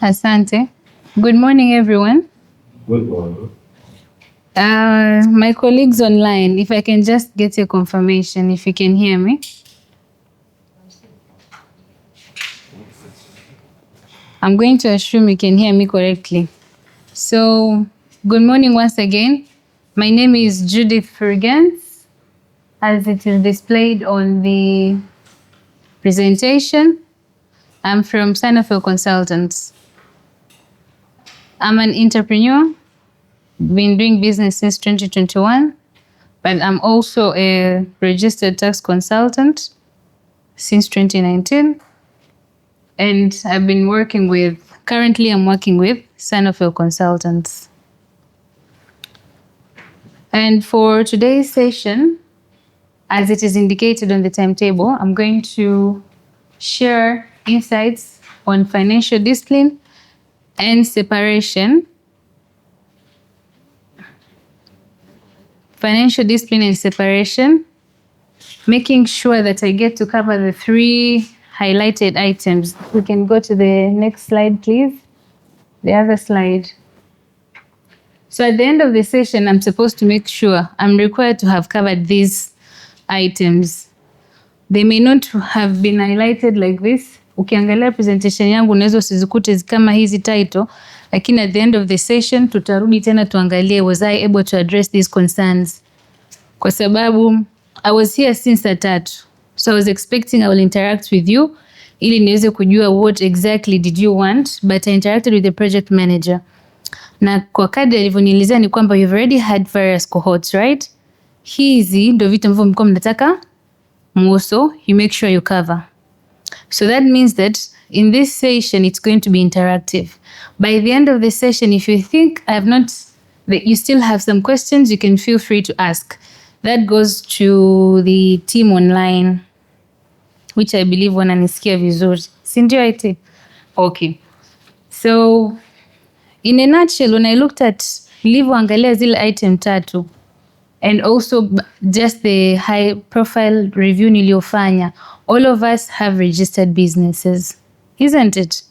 Asante. Good morning, everyone. Good morning. My colleagues online, if I can just get a confirmation, if you can hear me. I'm going to assume you can hear me correctly. So, good morning once again. My name is Judith Fergens, as it is displayed on the presentation. I'm from Sanofi Consultants. I'm an entrepreneur, been doing business since 2021, but I'm also a registered tax consultant since 2019. And I've been currently I'm working with Sanofi Consultants. And for today's session, as it is indicated on the timetable, I'm going to share insights on financial discipline and separation. Financial discipline and separation, making sure that I get to cover the 3 highlighted items. We can go to the next slide, please. The other slide. So at the end of the session, I'm supposed to make sure I'm required to have covered these items. They may not have been highlighted like this. Ukiangalia presentation yangu unaweza usizikute kama hizi title, lakini at the end of the session tutarudi tena tuangalie was I able to address these concerns. Kwa sababu I was here since 3:00. So I was expecting I will interact with you ili niweze kujua what exactly did you want, but I interacted with the project manager. Na kwa kadri alivyonielezea ni kwamba you've already had various cohorts, right? Hizi ndio vitu ambavyo mko mnataka also you make sure you cover. So that means that in this session it's going to be interactive. By the end of the session, if you think you still have some questions, you can feel free to ask. That goes to the team online, which I believe wananisikia vizuri. Si ndio IT? Okay. So in a nutshell, when I looked at nilivyoangalia zile item 3 and also just the high profile review niliyofanya, all of us have registered businesses, isn't it?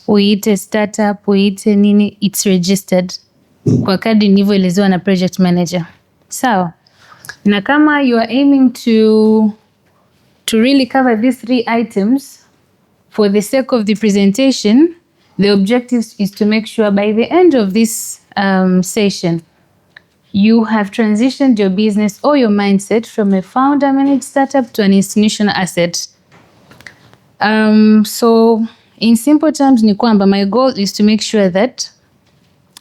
Uite startup, uite nini, it's registered kwa kadri nilivyoelezewa na project manager. Sawa. Na kama you are aiming to really cover these 3 items for the sake of the presentation, the objective is to make sure by the end of this session, you have transitioned your business or your mindset from a founder-managed startup to an institutional asset. So in simple terms ni kwamba my goal is to make sure that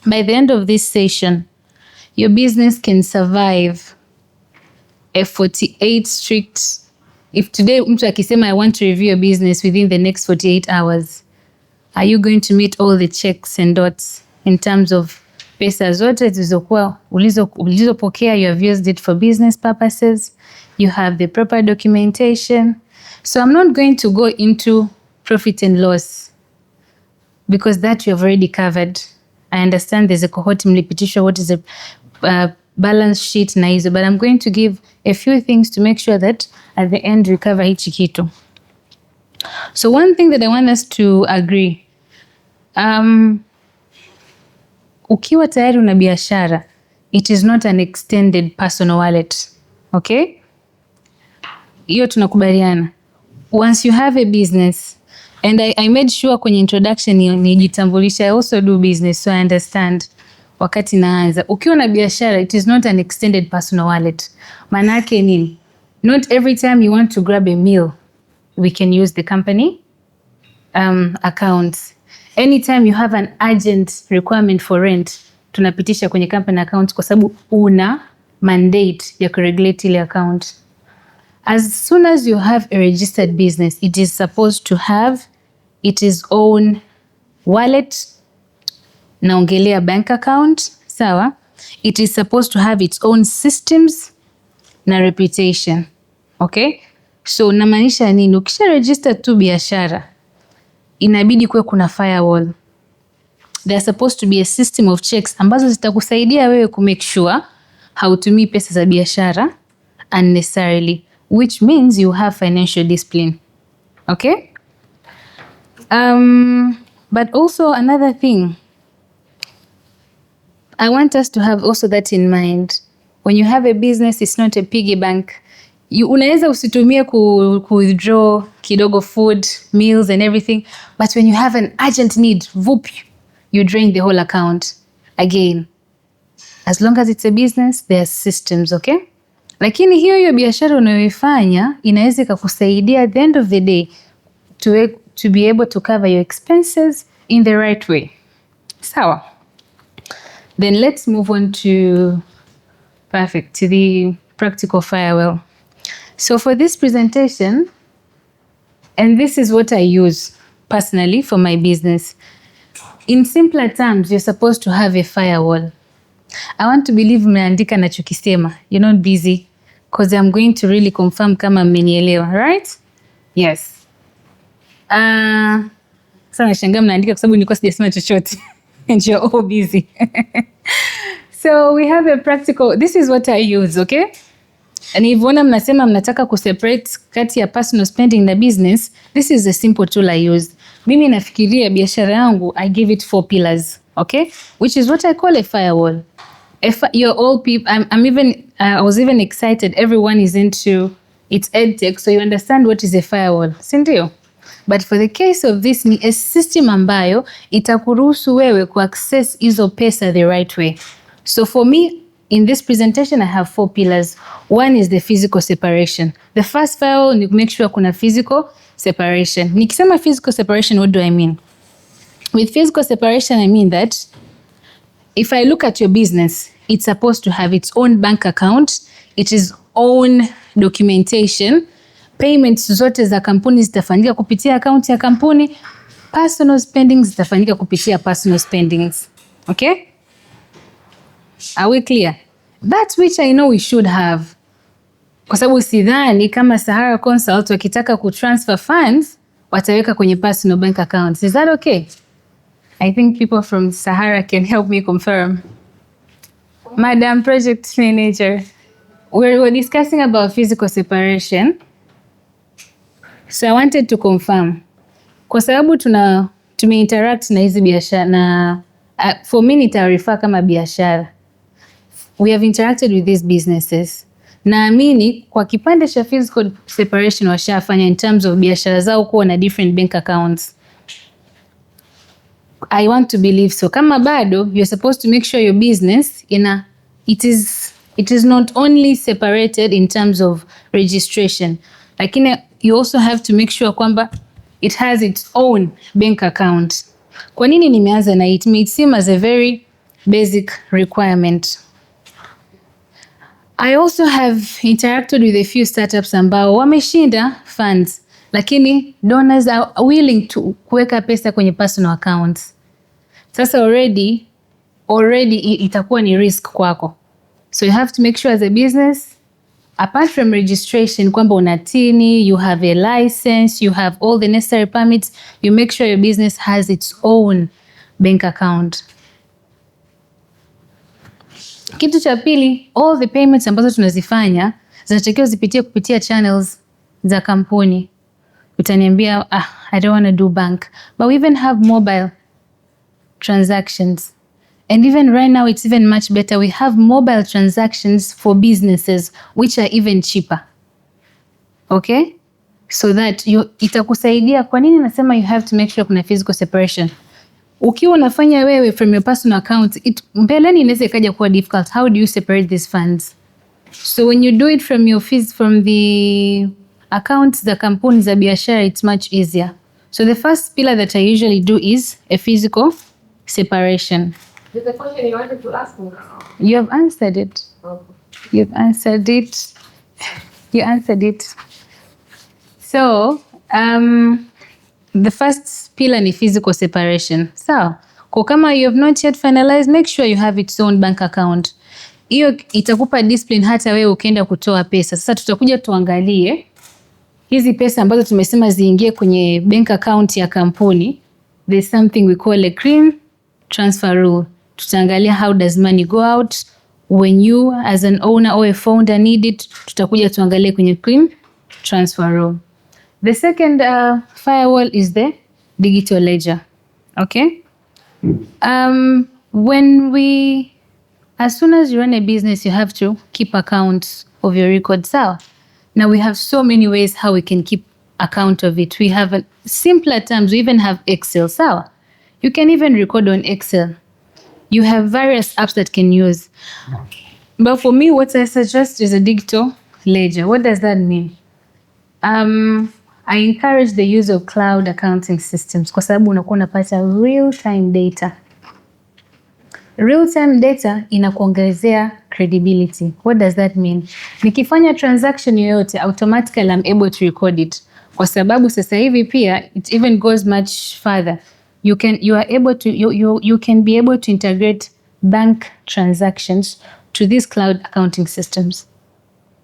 by the end of this session, your business can survive a 48 strict. If today mtu akisema I want to review your business within the next 48 hours, are you going to meet all the checks and dots in terms of pesa zote zilizokuwa ulizopokea, you have used it for business purposes, you have the proper documentation. So I'm not going to go into profit and loss because that you have already covered. I understand there's a cohort mlipitishwa what is a balance sheet na hizo, but I'm going to give a few things to make sure that at the end we cover hichi kitu. So one thing that I want us to agree, ukiwa tayari una biashara, it is not an extended personal wallet. Okay? Hiyo tunakubaliana. Once you have a business, and I made sure kwenye introduction nijitambulisha, I also do business, so I understand wakati naanza. Ukiwa na biashara, it is not an extended personal wallet. Manake nini? Not every time you want to grab a meal, we can use the company accounts. Anytime you have an urgent requirement for rent, tunapitisha kwenye company account kwa sababu una mandate ya kuregulate ile account. As soon as you have a registered business, it is supposed to have its own wallet, naongelea bank account, sawa? It is supposed to have its own systems na reputation. Okay? So namaanisha nini? Ukisha register tu biashara, inabidi kuwe kuna firewall. There's supposed to be a system of checks ambazo zitakusaidia wewe ku make sure hautumii pesa za biashara unnecessarily, which means you have financial discipline. Okay? But also another thing, I want us to have also that in mind. When you have a business, it's not a piggy bank. Unaweza usitumie ku withdraw kidogo food, meals and everything. But when you have an urgent need, whoop, you drain the whole account. Again, as long as it's a business, there's systems, okay? Lakini hiyo biashara unayoifanya inaweza ikakusaidia at the end of the day to be able to cover your expenses in the right way. Sawa. Then let's move on to the practical firewall. So for this presentation, and this is what I use personally for my business. In simpler terms, you're supposed to have a firewall. I want to believe mmeandika nachokisema. You're not busy because I'm going to really confirm kama mmenielewa, right? Yes. Sana nashangaa mnaandika kwa sababu nilikuwa sijasema chochote. And you're all busy. So we have a practical, this is what I use, okay? And if one mnasema mnataka kuseparate kati ya personal spending na business, this is a simple tool I use. Mimi nafikiria biashara yangu, I give it 4 pillars, okay? Which is what I call a firewall. You're all people, I was even excited, everyone is into it's EdTech, so you understand what is a firewall, sindio? But for the case of this, ni a system ambayo itakuruhusu wewe kuaccess hizo pesa the right way. So for me, in this presentation, I have 4 pillars. One is the physical separation. The first firewall ni make sure kuna physical separation. Nikisema physical separation, what do I mean? With physical separation, I mean that if I look at your business, it's supposed to have its own bank account, its own documentation, payments zote za kampuni zitafanyika kupitia account ya kampuni, personal spendings zitafanyika kupitia personal spendings. Okay? Are we clear? That's which I know we should have. Kwa sababu sidhani kama Sahara Consult wakitaka kutransfer funds wataweka kwenye personal bank accounts. Is that okay? I think people from Sahara can help me confirm. Madam Project Manager, we're discussing about physical separation. So I wanted to confirm. Kwa sababu tumeinteract na hizi biashara na for me nitarefer kama biashara. We have interacted with these businesses. Naamini kwa kipande cha physical separation washafanya in terms of biashara zao kuwa na different bank accounts. I want to believe so. Kama bado, you're supposed to make sure your business it is not only separated in terms of registration. Lakini you also have to make sure kwamba it has its own bank account. Kwa nini nimeanza na it may seem as a very basic requirement. I also have interacted with a few startups ambao wameshinda funds, lakini donors are willing to kuweka pesa kwenye personal accounts. Sasa already itakuwa ni risk kwako. So you have to make sure as a business, apart from registration, kwamba una tini, you have a license, you have all the necessary permits, you make sure your business has its own bank account. Kitu cha pili, all the payments ambazo tunazifanya zinatakiwa zipitie kupitia channels za kampuni. Utaniambia, I don't want to do bank. But we even have mobile transactions. And even right now, it's even much better. We have mobile transactions for businesses, which are even cheaper. Okay? So that itakusaidia. Kwa nini nasema you have to make sure kuna physical separation? Ukiwa unafanya wewe from your personal account, mbeleni inaweza ikaja kuwa difficult. How do you separate these funds? So when you do it from your fees, from the accounts za kampuni za biashara, it's much easier. So the first pillar that I usually do is a physical separation. Is the question you wanted to ask me? You have answered it. Okay. You've answered it. You answered it. So, the first pillar ni physical separation. So, kwa kama you have not yet finalized, make sure you have its own bank account. Hiyo itakupa discipline hata wewe ukienda kutoa pesa. Sasa tutakuja tuangalie hizi pesa ambazo tumesema ziingie kwenye bank account ya kampuni. There's something we call a clean transfer rule. Tutaangalia how does money go out when you as an owner or a founder need it. Tutakuja tuangalie kwenye clean transfer rule. The second firewall is the digital ledger. Okay? As soon as you run a business, you have to keep accounts of your records. So now we have so many ways how we can keep account of it. We have simpler terms. We even have Excel. So you can even record on Excel. You have various apps that can use. But for me, what I suggest is a digital ledger. What does that mean? I encourage the use of cloud accounting systems kwa sababu unakuwa unapata real time data. Real time data inakuongezea credibility. What does that mean? Nikifanya transaction yoyote, automatically I'm able to record it. Kwa sababu sasa hivi pia it even goes much further. You can be able to integrate bank transactions to these cloud accounting systems.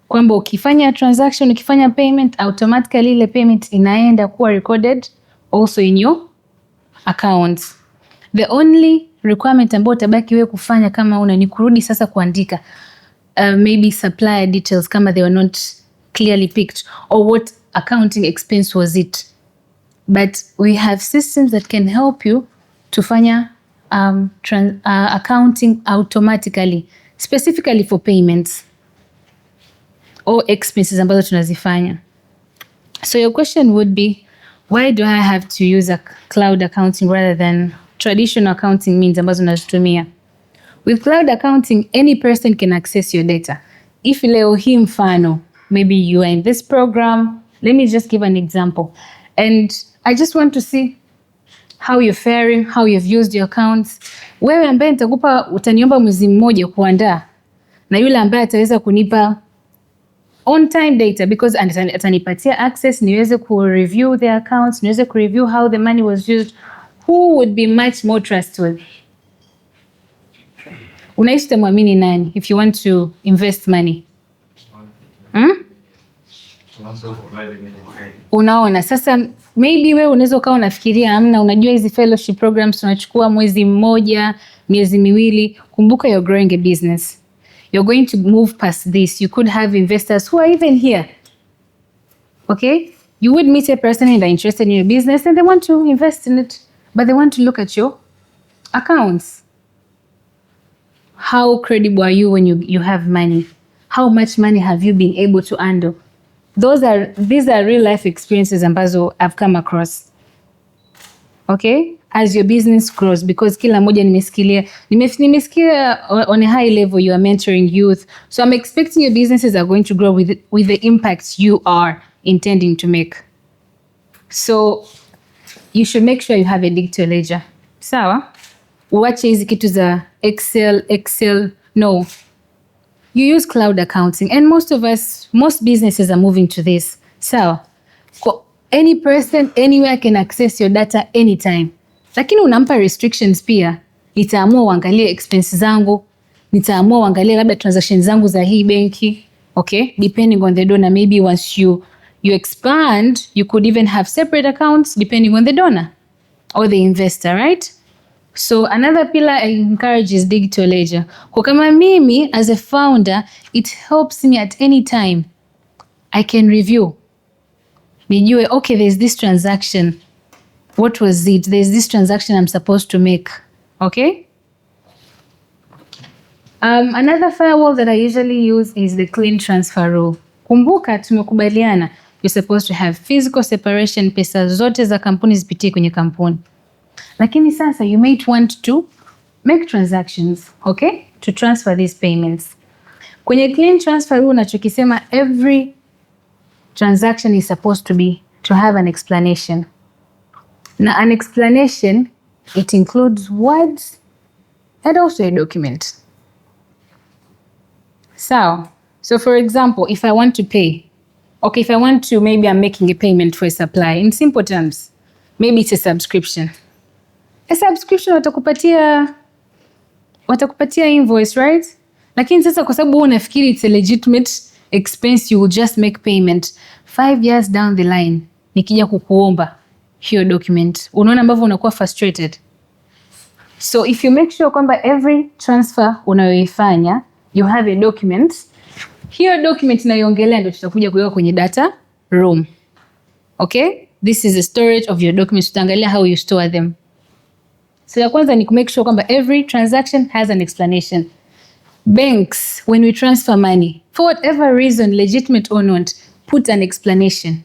Kwamba ukifanya transaction, ukifanya payment, automatically ile payment inaenda kuwa recorded also in your accounts. The only requirement ambayo utabaki wewe kufanya kama una ni kurudi sasa kuandika maybe supplier details kama they were not clearly picked or what accounting expense was it. But we have systems that can help you to fanya accounting automatically, specifically for payments or expenses ambazo tunazifanya. So your question would be, why do I have to use a cloud accounting rather than traditional accounting means ambazo nazitumia? With cloud accounting, any person can access your data. If leo hii mfano, maybe you are in this program, let me just give an example. And I just want to see how you're faring, how you've used your accounts. Wewe ambaye nitakupa utaniomba mwezi mmoja kuandaa na yule ambaye ataweza kunipa on time data because atanipatia access niweze ku review the accounts, niweze ku review how the money was used. Who would be much more trustworthy? Unaishi utamwamini nani if you want to invest money? Unaona sasa, maybe wewe unaweza ukawa unafikiria amna, unajua hizi fellowship programs tunachukua mwezi mmoja, miezi miwili. Kumbuka you're growing a business. You're going to move past this. You could have investors who are even here. Okay? You would meet a person and they're interested in your business and they want to invest in it, but they want to look at your accounts. How credible are you when you have money? How much money have you been able to handle? These are real life experiences ambazo I've come across. Okay? As your business grows, because kila moja nimesikia on a high level you are mentoring youth. So I'm expecting your businesses are going to grow with the impact you are intending to make. So you should make sure you have a digital ledger. Sawa? Uache hizi kitu za Excel. No. You use cloud accounting, and most businesses are moving to this. So, any person, anywhere can access your data anytime. Lakini unampa restrictions pia. Nitaamua uangalie expenses zangu, nitaamua uangalie labda transactions zangu za hii benki. Okay? Depending on the donor, maybe once you expand, you could even have separate accounts depending on the donor or the investor, right? So another pillar I encourage is digital ledger. Kwa kama mimi as a founder, it helps me at any time. I can review. Nijue, okay, there's this transaction. What was it? There's this transaction I'm supposed to make. Okay? Another firewall that I usually use is the clean transfer rule. Kumbuka tumekubaliana, you're supposed to have physical separation, pesa zote za kampuni zipitie kwenye kampuni. Lakini sasa you might want to make transactions, okay? To transfer these payments. Kwenye clean transfer rule nachokisema, every transaction is supposed to have an explanation. Now an explanation, it includes words and also a document. So for example, if I want to pay, okay, if I want to, maybe I'm making a payment for a supply, in simple terms, maybe it's a subscription. A subscription watakupatia invoice, right? Lakini sasa kwa sababu unafikiri it's a legitimate expense, you will just make payment. 5 years down the line, nikija kukuomba hiyo document, unaona ambavyo unakuwa frustrated. So if you make sure kwamba every transfer unayoifanya, you have a document, hiyo document inayoongelea ndio tutakuja kuweka kwenye data room. Okay? This is the storage of your documents. Tutaangalia how you store them. So ya kwanza ni kumake sure kwamba every transaction has an explanation. Banks, when we transfer money, for whatever reason, legitimate or not, put an explanation.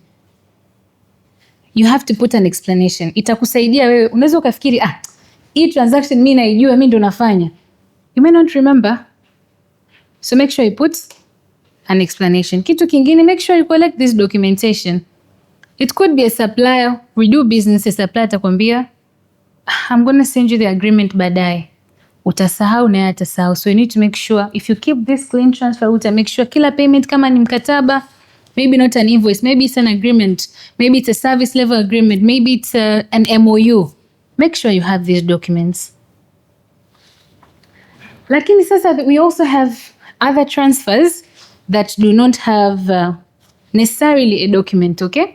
You have to put an explanation. Itakusaidia wewe, unaweza ukafikiri hii transaction mimi naijua, mimi ndo nafanya. You may not remember. So make sure you put an explanation. Kitu kingine, make sure you collect this documentation. It could be a supplier. We do business, a supplier atakwambia, I'm going to send you the agreement baadaye. Utasahau na yeye atasahau. So you need to make sure, if you keep this clean transfer, uta make sure kila payment kama ni mkataba, maybe not an invoice, maybe it's an agreement, maybe it's a service level agreement, maybe it's an MOU. Make sure you have these documents. Lakini sasa we also have other transfers that do not have necessarily a document, okay?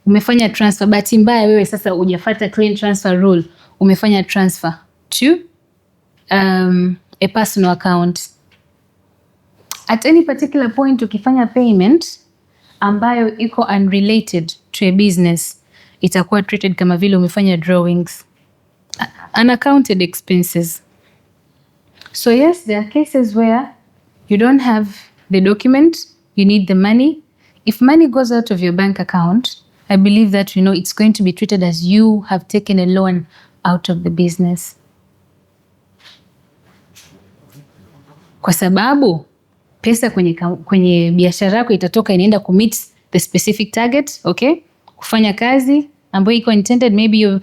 Umefanya transfer, bahati mbaya wewe sasa hujafuata clean transfer rule, umefanya transfer to a personal account. At any particular point ukifanya payment ambayo iko unrelated to a business, itakuwa treated kama vile umefanya drawings, unaccounted expenses. So yes, there are cases where you don't have the document, you need the money. If money goes out of your bank account, I believe that it's going to be treated as you have taken a loan out of the business. Kwa sababu pesa kwenye biashara yako itatoka inaenda commit the specific target, okay? Kufanya kazi ambayo iko intended, maybe your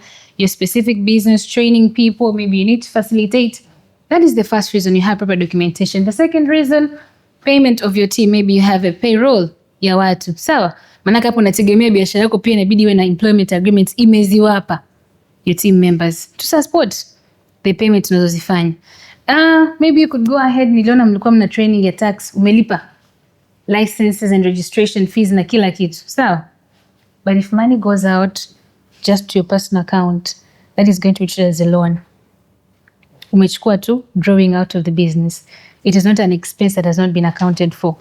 specific business, training people, maybe you need to facilitate. That is the first reason you have proper documentation. The second reason, payment of your team. Maybe you have a payroll ya watu. Sawa? Manaka hapo unategemea biashara yako pia inabidi iwe na employment agreements imeziwapa your team members to support the payment unazozifanya. Maybe you could go ahead, niliona mlikuwa mna training ya tax, umelipa licenses and registration fees na kila kitu. Sawa? But if money goes out just to your personal account, that is going to be treated as a loan. Umechukua tu drawing out of the business. It is not an expense that has not been accounted for.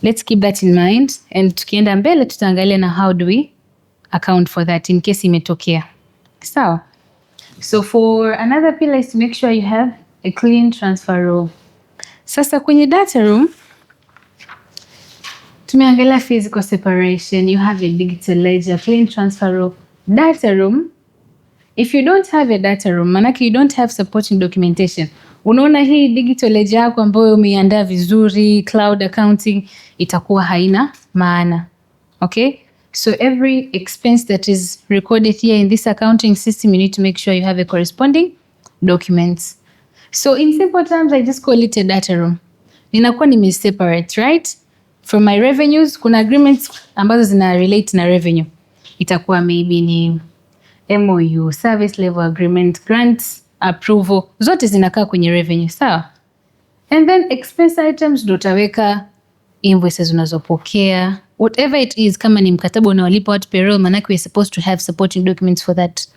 Let's keep that in mind, and tukienda mbele tutaangalia na how do we account for that in case imetokea. Sawa? So for another pillar is to make sure you have a clean transfer rule. Sasa kwenye data room tumeangalia physical separation, you have a digital ledger, clean transfer rule. Data room, if you don't have a data room, manake you don't have supporting documentation. Unaona hii digital ledger yako ambayo umeiandaa vizuri, cloud accounting, itakuwa haina maana. Okay? So every expense that is recorded here in this accounting system, you need to make sure you have a corresponding documents. So in simple terms, I just call it a data room. Ninakuwa nime-separate, right? From my revenues, kuna agreements ambazo zina relate na revenue. Itakuwa maybe ni MOU, service level agreement, grants, approval, zote zinakaa kwenye revenue, sawa? And then expense items ndo utaweka invoices unazopokea, whatever it is, kama ni mkataba unawalipa watu payroll, manake we're supposed to have supporting documents for that.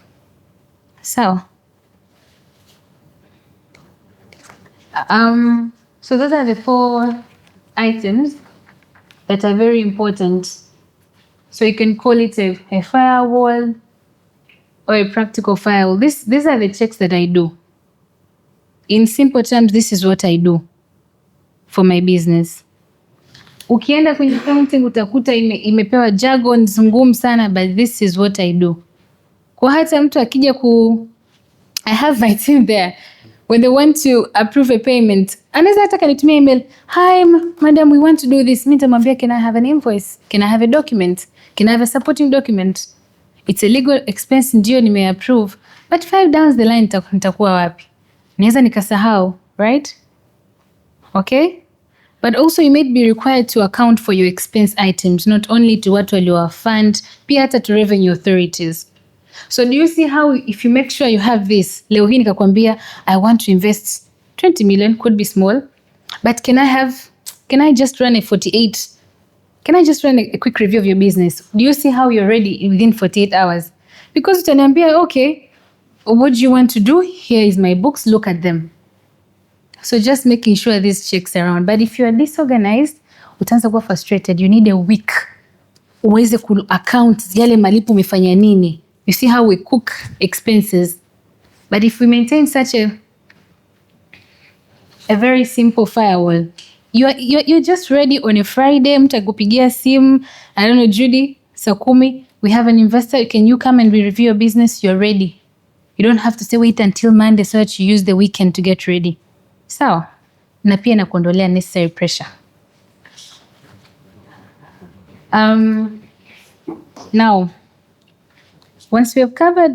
Sawa? So those are the 4 items that are very important. So you can call it a firewall or a practical firewall. These are the checks that I do. In simple terms, this is what I do for my business. Ukienda kwenye accounting utakuta imepewa jargons ngumu sana, but this is what I do. Kwa hata mtu akija I have my team there. When they want to approve a payment, anaweza hata kanitumia email, "Hi, madam, we want to do this." Mimi nitamwambia, "Can I have an invoice? Can I have a document? Can I have a supporting document? It's a legal expense, ndio nime-approve. But 5 down the line nitakuwa wapi? Naweza nikasahau, right? Okay? But also you may be required to account for your expense items, not only to watu waliowafund, pia hata to revenue authorities. So do you see how if you make sure you have this, leo hii nikakwambia I want to invest 20 million, could be small, but can I just run a quick review of your business? Do you see how you're ready within 48 hours? Because utaniambia, okay, what do you want to do? Here is my books, look at them. So just making sure these checks around. But if you are disorganized, utaanza kuwa frustrated. You need a week uweze ku account yale malipo umefanya nini. You see how we cook expenses. But if we maintain such a very simple firewall, you're just ready on a Friday, mtu akupigia simu, I don't know, Judy, saa 10, we have an investor, can you come and review your business? You're ready. You don't have to say wait until Monday so that you use the weekend to get ready. Sawa? Na pia nakuondolea necessary pressure. Now, once we have covered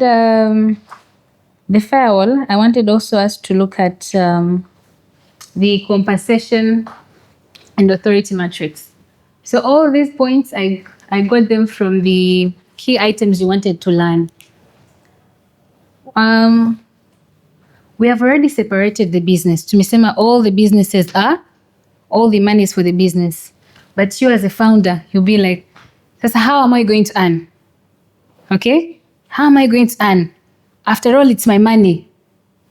the firewall, I wanted also us to look at the compensation and authority matrix. So all these points, I got them from the key items you wanted to learn. We have already separated the business. Tumesema all the businesses are, all the money is for the business. But you as a founder, you'll be like, sasa how am I going to earn? Okay? How am I going to earn? After all, it's my money.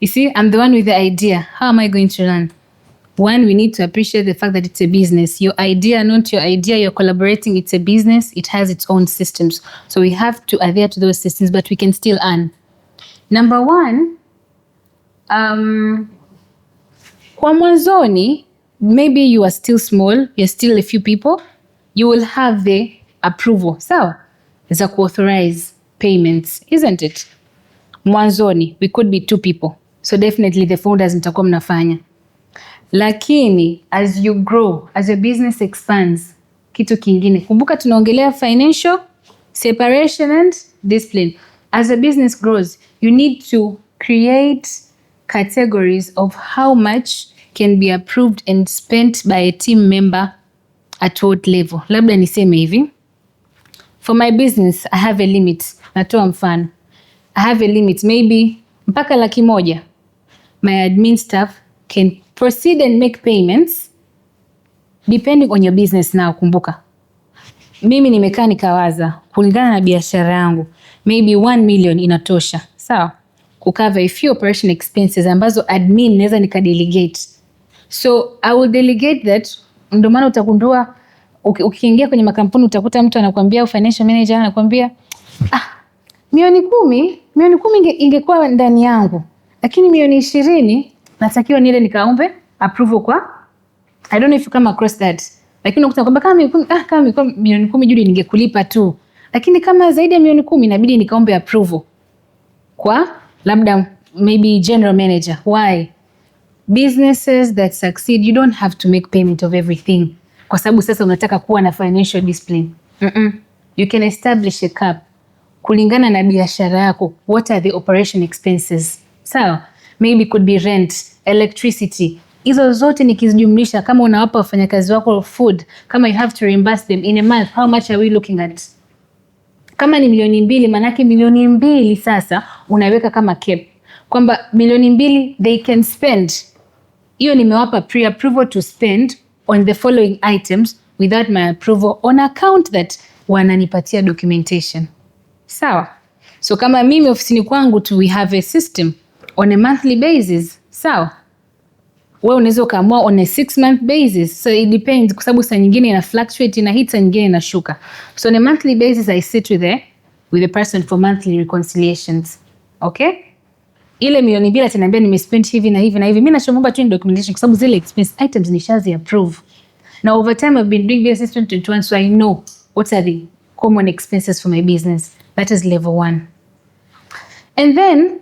You see, I'm the one with the idea. How am I going to earn? One, we need to appreciate the fact that it's a business. Your idea, not your idea, you're collaborating, it's a business, it has its own systems. So we have to adhere to those systems, but we can still earn. Number one, kwa mwanzoni, maybe you are still small, you're still a few people, you will have the approval. Sawa? Za kuauthorize payments, isn't it? Mwanzoni, we could be 2 people. So definitely the founders mtakuwa mnafanya. Lakini as you grow, as your business expands, kitu kingine. Kumbuka tunaongelea financial separation and discipline. As a business grows, you need to create categories of how much can be approved and spent by a team member at what level. Labda niseme hivi. For my business, I have a limit. Natoa mfano. I have a limit, maybe mpaka 100,000. My admin staff can proceed and make payments depending on your business now. Kumbuka, mimi nimekaa nikawaza kulingana na biashara yangu, maybe 1 million inatosha, sawa, kucover a few operation expenses ambazo admin naweza nikadelegate. So I will delegate that. Ndio maana utakundua ukiingia kwenye makampuni utakuta mtu anakuambia, financial manager anakuambia, milioni 10 ingekuwa ndani yangu, lakini milioni 20 natakiwa niende nikaombe approval kwa, I don't know if you come across that. Lakini unakuta kwamba kama milioni 10 Judy ningekulipa tu, lakini kama zaidi ya milioni 10 inabidi nikaombe approval kwa labda maybe general manager. Why? Businesses that succeed, you don't have to make payment of everything. Kwa sababu sasa unataka kuwa na financial discipline. You can establish a cap kulingana na biashara yako. What are the operation expenses? So maybe could be rent, electricity. Hizo zote nikizijumlisha, kama unawapa wafanyakazi wako food, kama you have to reimburse them in a month, how much are we looking at? Kama ni milioni 2, manake milioni 2 sasa unaweka kama cap, kwamba milioni 2 they can spend. Hiyo nimewapa pre-approval to spend on the following items without my approval on account that wananipatia documentation. Sawa? So kama mimi ofisini kwangu tu, we have a system on a monthly basis. Sawa? Wewe unaweza ukaamua on a 6-month basis. So it depends, kwa sababu saa nyingine ina fluctuate, ina hit, saa nyingine inashuka. So on a monthly basis I sit with the person for monthly reconciliations. Okay? Ile milioni 2 ataniambia nimespend hivi na hivi na hivi. Mimi nachomomba tu ni documentation, kwa sababu zile expense items nishazi approve. Now over time I've been doing this since 2021, so I know what are the common expenses for my business. That is level 1. And then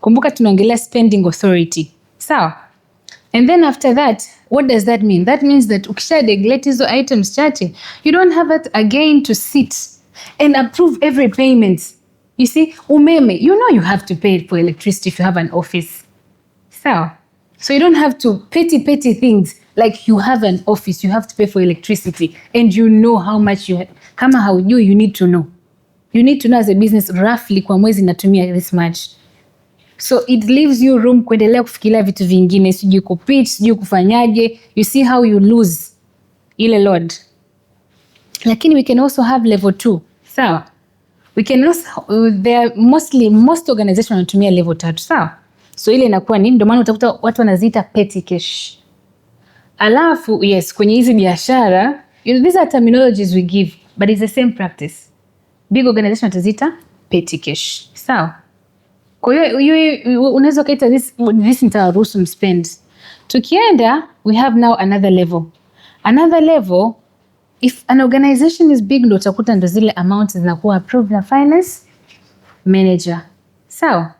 kumbuka tunaongelea spending authority. Sawa? And then after that, what does that mean? That means that ukisha delegate hizo items chache, you don't have it again to sit and approve every payment. You see, umeme, you know you have to pay for electricity if you have an office. Sawa? So you don't have to petty things like you have an office, you have to pay for electricity and you know how much kama haujui, you need to know. You need to know as a business roughly kwa mwezi natumia this much. So it leaves you room kuendelea kufikiria vitu vingine, sijui kupitch, sijui kufanyaje. You see how you lose ile load. Lakini we can also have level 2. Sawa? We can also, most organizations wanatumia level 3. Sawa? So ile inakuwa ni, ndio maana utakuta watu wanaziita petty cash. Alafu, yes, kwenye hizi biashara, these are terminologies we give, but it's the same practice. big organization wataziita petty cash. Sawa. Kwa hiyo unaweza kaita this nitawaruhusu mspend. Tukienda, we have now another level. Another level, if an organization is big, ndo utakuta ndo zile amounts zinakuwa approved na finance manager. Sawa.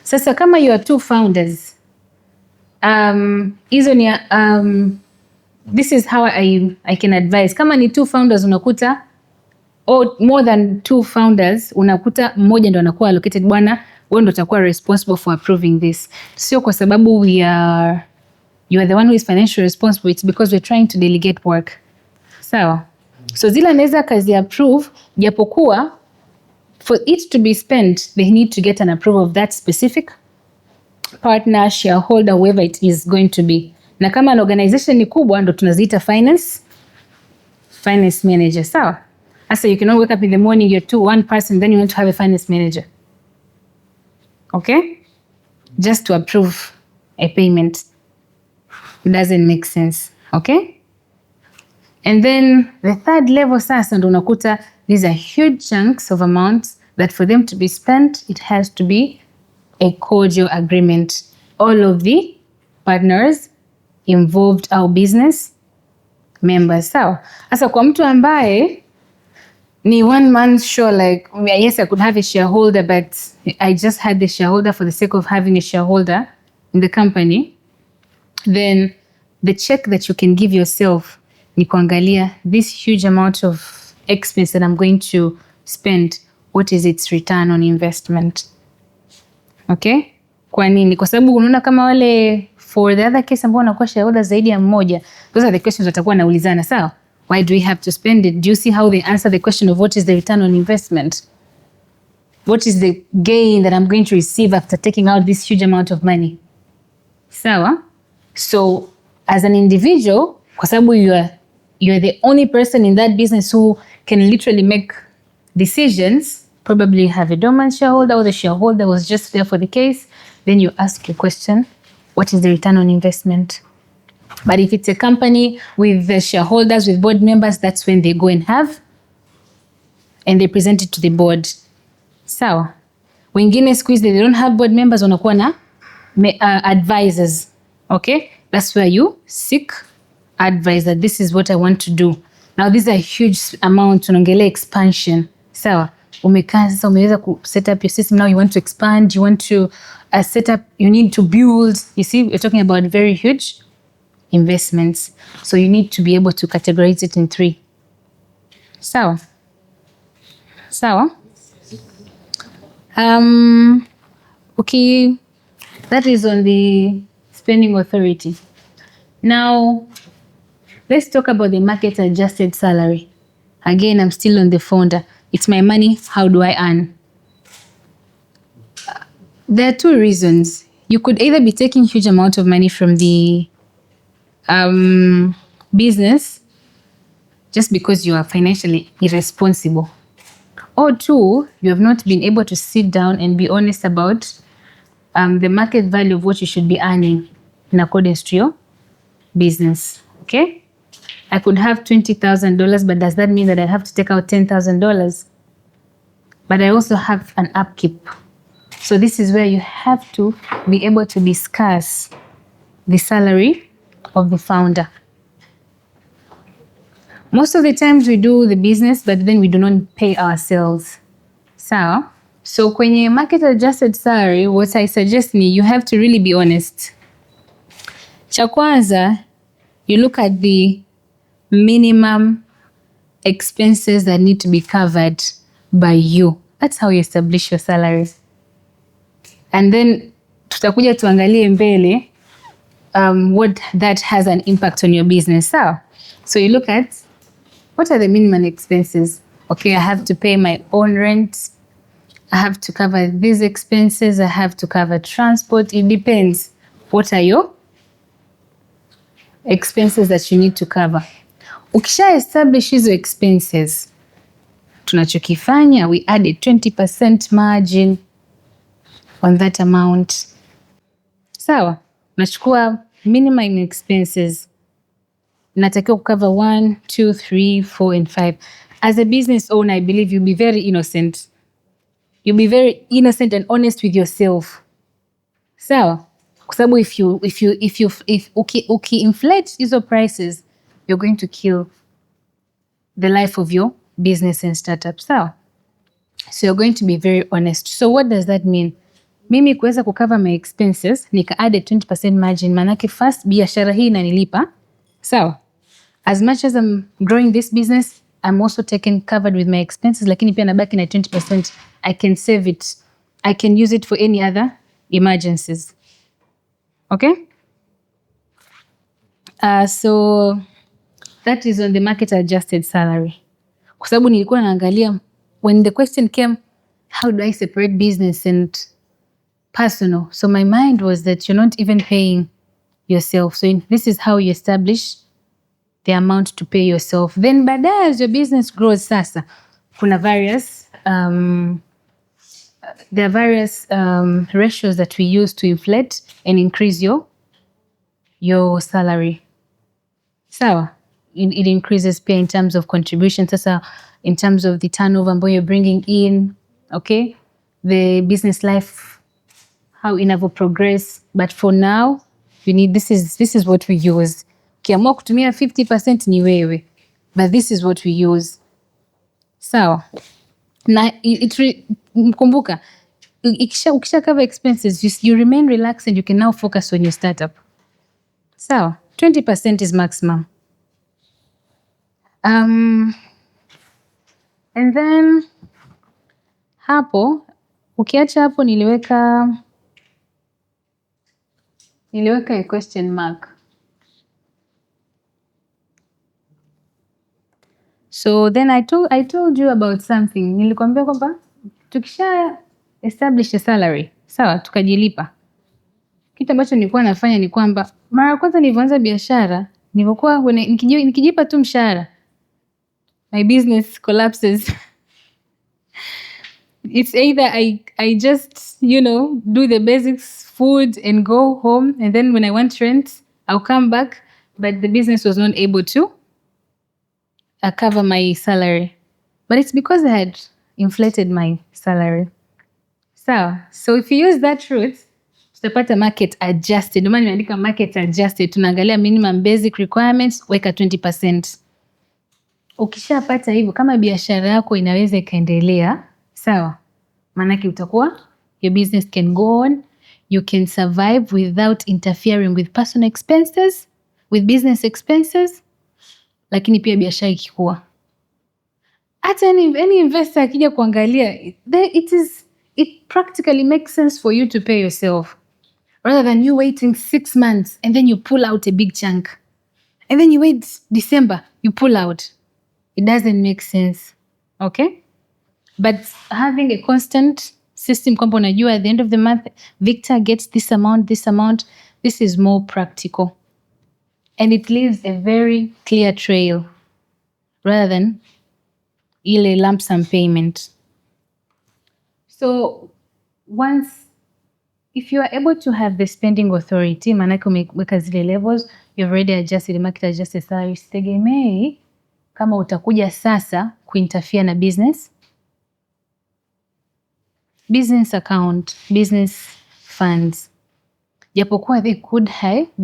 Sasa kama you are two founders, hizo ni this is how I can advise. Kama ni two founders unakuta, or more than two founders unakuta mmoja ndo anakuwa allocated, bwana wewe ndo utakuwa responsible for approving this. Sio kwa sababu you are the one who is financially responsible, it's because we're trying to delegate work. Sawa. So zile anaweza kazi approve, japokuwa for it to be spent they need to get an approval of that specific partner, shareholder, whoever it is going to be. Na kama an organization ni kubwa ndo tunaziita finance manager. Sawa. So you cannot wake up in the morning, you're one person, then you want to have a finance manager. Okay? Just to approve a payment. It doesn't make sense. Okay? And then the third level sasa ndo unakuta these are huge chunks of amounts that for them to be spent, it has to be a cordial agreement. All of the partners involved, our business members. So, asa kwa mtu ambaye ni one man show, like, yes, I could have a shareholder, but I just had the shareholder for the sake of having a shareholder in the company, then the check that you can give yourself ni kuangalia this huge amount of expense that I'm going to spend, what is its return on investment? Okay? Kwa nini? Kwa sababu unaona kama wale, for the other case ambao wanakuwa shareholder zaidi ya mmoja, those are the questions watakuwa naulizana. Sawa? Why do we have to spend it? Do you see how they answer the question of what is the return on investment? What is the gain that I'm going to receive after taking out this huge amount of money? Sawa? So, as an individual, kwa sababu you're the only person in that business who can literally make decisions, probably have a dormant shareholder or the shareholder was just there for the case, then you ask your question, what is the return on investment? But if it's a company with the shareholders, with board members, that's when they go and they present it to the board. Sawa. Wengine siku hizi they don't have board members, wanakuwa na advisors. Okay? That's where you seek advice that this is what I want to do. Now these are huge amounts, tunaongelea expansion. Sawa. Umekaa sasa, umeweza ku set up your system, now you want to expand, you want to set up, you need to build. You see, we're talking about very huge investments. So you need to be able to categorize it in 3. Sawa. Sawa. Okay, that is on the spending authority. Now, let's talk about the market adjusted salary. Again, I'm still on the founder. It's my money. How do I earn? There are 2 reasons. You could either be taking huge amount of money from the business just because you are financially irresponsible. Or 2, you have not been able to sit down and be honest about the market value of what you should be earning in accordance to your business. Okay? I could have $20,000, but does that mean that I have to take out $10,000? But I also have an upkeep. So this is where you have to be able to discuss the salary of the founder. Most of the times we do the business, but then we do not pay ourselves. So kwenye market adjusted salary, what I suggest ni you have to really be honest. Cha kwanza, you look at the minimum expenses that need to be covered by you. That's how you establish your salaries. And then tutakuja tuangalie mbele what that has an impact on your business. So you look at what are the minimum expenses? Okay, I have to pay my own rent. I have to cover these expenses. I have to cover transport. It depends. What are your expenses that you need to cover? Ukisha establish hizo expenses, tunachokifanya, we add a 20% margin on that amount. Sawa, nachukua minimum expenses. Natakiwa kucover 1, 2, 3, 4 and 5. as a business owner, I believe you'll be very innocent. You'll be very innocent and honest with yourself. Sawa? Kwa sababu if inflate hizo prices, you're going to kill the life of your business and startup. Sawa? So you're going to be very honest. So what does that mean? Mimi kuweza kucover my expenses, nika add a 20% margin, manake first biashara hii inanilipa. Sawa? As much as I'm growing this business, I'm also covered with my expenses, lakini pia nabaki na 20%. I can save it. I can use it for any other emergencies. Okay? So that is on the market adjusted salary. Kwa sababu nilikuwa naangalia, when the question came, how do I separate business and personal? So my mind was that you're not even paying yourself. So this is how you establish the amount to pay yourself. Then baadaye as your business grows sasa, kuna various there are various ratios that we use to inflate and increase your salary. Sawa? It increases pay in terms of contribution. Sasa in terms of the turnover ambayo you're bringing in, okay? The business life, how inavo progress. But for now, you need, this is what we use. Ukiamua kutumia 50% ni wewe. But this is what we use. Sawa? Na kumbuka, ukisha cover expenses, you remain relaxed and you can now focus on your startup. Sawa? 20% is maximum. And then hapo, ukiacha hapo niliweka a question mark. So then I told you about something. Nilikwambia kwamba tukisha establish a salary, sawa, tukajilipa. Kitu ambacho nilikuwa nafanya ni kwamba mara kwanza nilipoanza biashara, nilipokuwa nikijipa tu mshahara, my business collapses. It's either I just, do the basics, food and go home, and then when I want rent, I'll come back, but the business was not able to cover my salary. But it's because I had inflated my salary. So if you use that route, tutapata market adjusted. Ndio maana nimeandika market adjusted. Tunaangalia minimum basic requirements, weka 20%. Ukishapata hivyo, kama biashara yako inaweza ikaendelea, sawa? Maanake utakuwa, your business can go on, you can survive without interfering with personal expenses, with business expenses, lakini pia biashara ikikua. Hata any investor akija kuangalia, it practically makes sense for you to pay yourself. Rather than you waiting 6 months and then you pull out a big chunk. And then you wait December, you pull out. It doesn't make sense. Okay? But having a constant system kwamba unajua at the end of the month, Victor gets this amount, this is more practical. And it leaves a very clear trail rather than ile lump sum payment. So if you are able to have the spending authority, maanake umeweka zile levels, you've already adjusted the market adjusted salary, sitegemei kama utakuja sasa kuinterfere na business account, business funds. Japokuwa they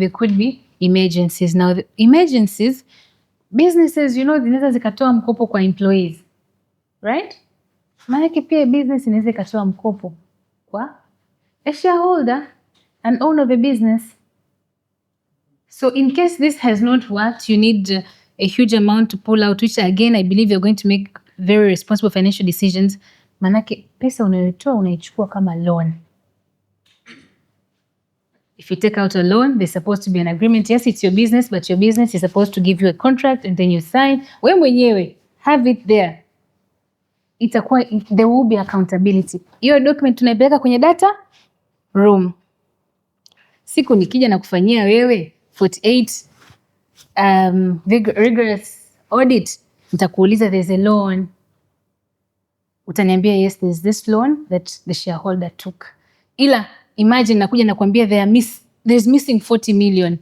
could be emergencies. Now the emergencies, businesses, zinaweza zikatoa mkopo kwa employees. Right? Maanake pia business inaweza ikatoa mkopo kwa a shareholder, an owner of a business. So in case this has not worked, you need a huge amount to pull out, which again, I believe you're going to make very responsible financial decisions. Manake pesa unayotoa unaichukua kama loan. If you take out a loan, there's supposed to be an agreement. Yes, it's your business, but your business is supposed to give you a contract and then you sign. Wewe mwenyewe, have it there. There will be accountability. Hiyo document tunaipeleka kwenye data room. Siku nikija na kufanyia wewe 48 rigorous audit, nitakuuliza there's a loan. Utaniambia yes, there's this loan that the shareholder took. Ila imagine nakuja nakwambia there's missing 40 million.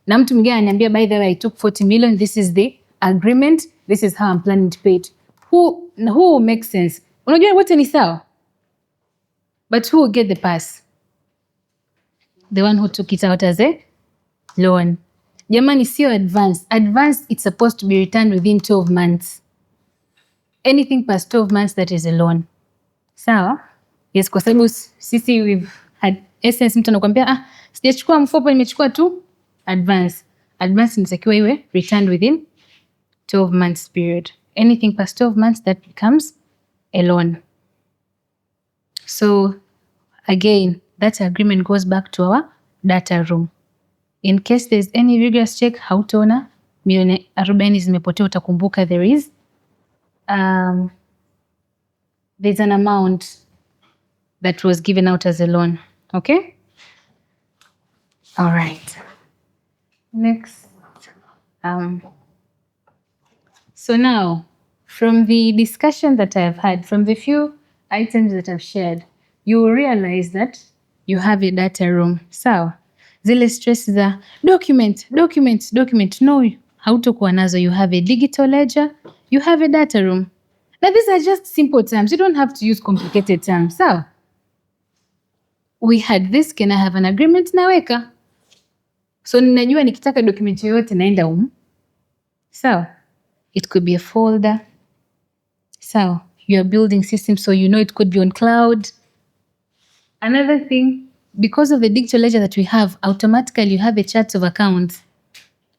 Na mtu mwingine ananiambia by the way I took 40 million, this is the agreement, this is how I'm planning to pay it. who makes sense? Unajua wote ni sawa, but who will get the pass? The one who took it out as a loan. Jamani, sio advance. Advance, it's supposed to be returned within 12 months. Anything past 12 months, that is a loan. Sawa? Yes, kwa sababu sisi we've had essence, mtu anakuambia sijachukua mkopo, nimechukua tu advance. Advance inatakiwa iwe returned within 12 months period. Anything past 12 months, that becomes a loan. So again, that agreement goes back to our data room. In case there's any rigorous check, hautaona milioni 40 zimepotea, utakumbuka there's an amount that was given out as a loan. Okay? All right. Next. So now, from the discussion that I have had, from the few items that I've shared, you will realize that you have a data room. So, zile stress za document. No, hautokuwa nazo. You have a digital ledger. You have a data room. Now, these are just simple terms. You don't have to use complicated terms. So, we had this, can I have an agreement? Naweka. So, ninajua nikitaka document yoyote naenda So, it could be a folder. So, you're building systems, so you know it could be on cloud. Another thing, because of the digital ledger that we have, automatically you have a chart of accounts.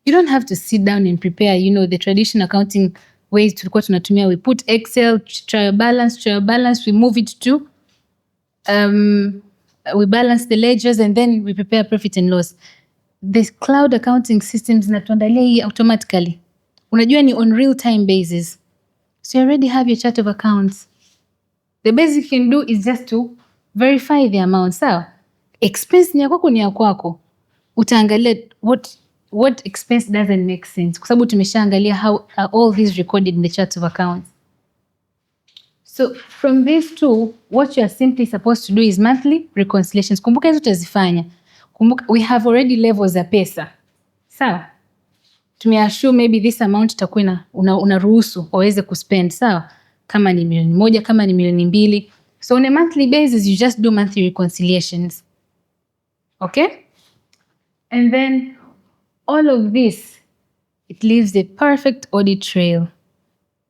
You don't have to sit down and prepare, the traditional accounting ways tulikuwa tunatumia. We put Excel, trial balance, we move it to, we balance the ledgers and then we prepare profit and loss. The cloud accounting systems zinatuandalia hii automatically. Unajua ni on real time basis. So you already have your chart of accounts. The best you can do is just to verify the amount. So, expense ni ya kwako ni ya kwako. Utaangalia what expense doesn't make sense. Kwa sababu tumeshaangalia how are all these recorded in the chart of accounts. So, from these two, what you are simply supposed to do is monthly reconciliations. Kumbuka hizo utazifanya. Kumbuka, we have already levels za pesa. Sawa? Tumeassume maybe this amount itakuwa unaruhusu waweze kuspend. Sawa? Kama ni milioni 1, kama ni milioni 2. So on a monthly basis, you just do monthly reconciliations. Okay? And then all of this, it leaves a perfect audit trail.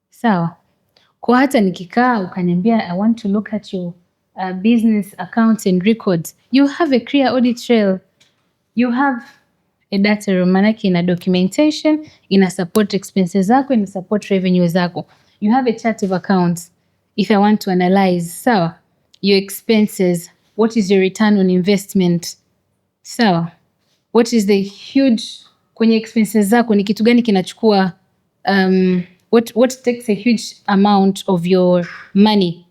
Sawa? Kwa hata nikikaa ukaniambia I want to look at your business accounts and records, you have a clear audit trail. You have a data room, manake ina documentation, ina support expenses zako, ina support revenue zako. You have a chart of accounts. If I want to analyze, sawa, your expenses, what is your return on investment? Sawa, what is the huge kwenye expenses zako, ni kitu gani kinachukua, what takes a huge amount of your money,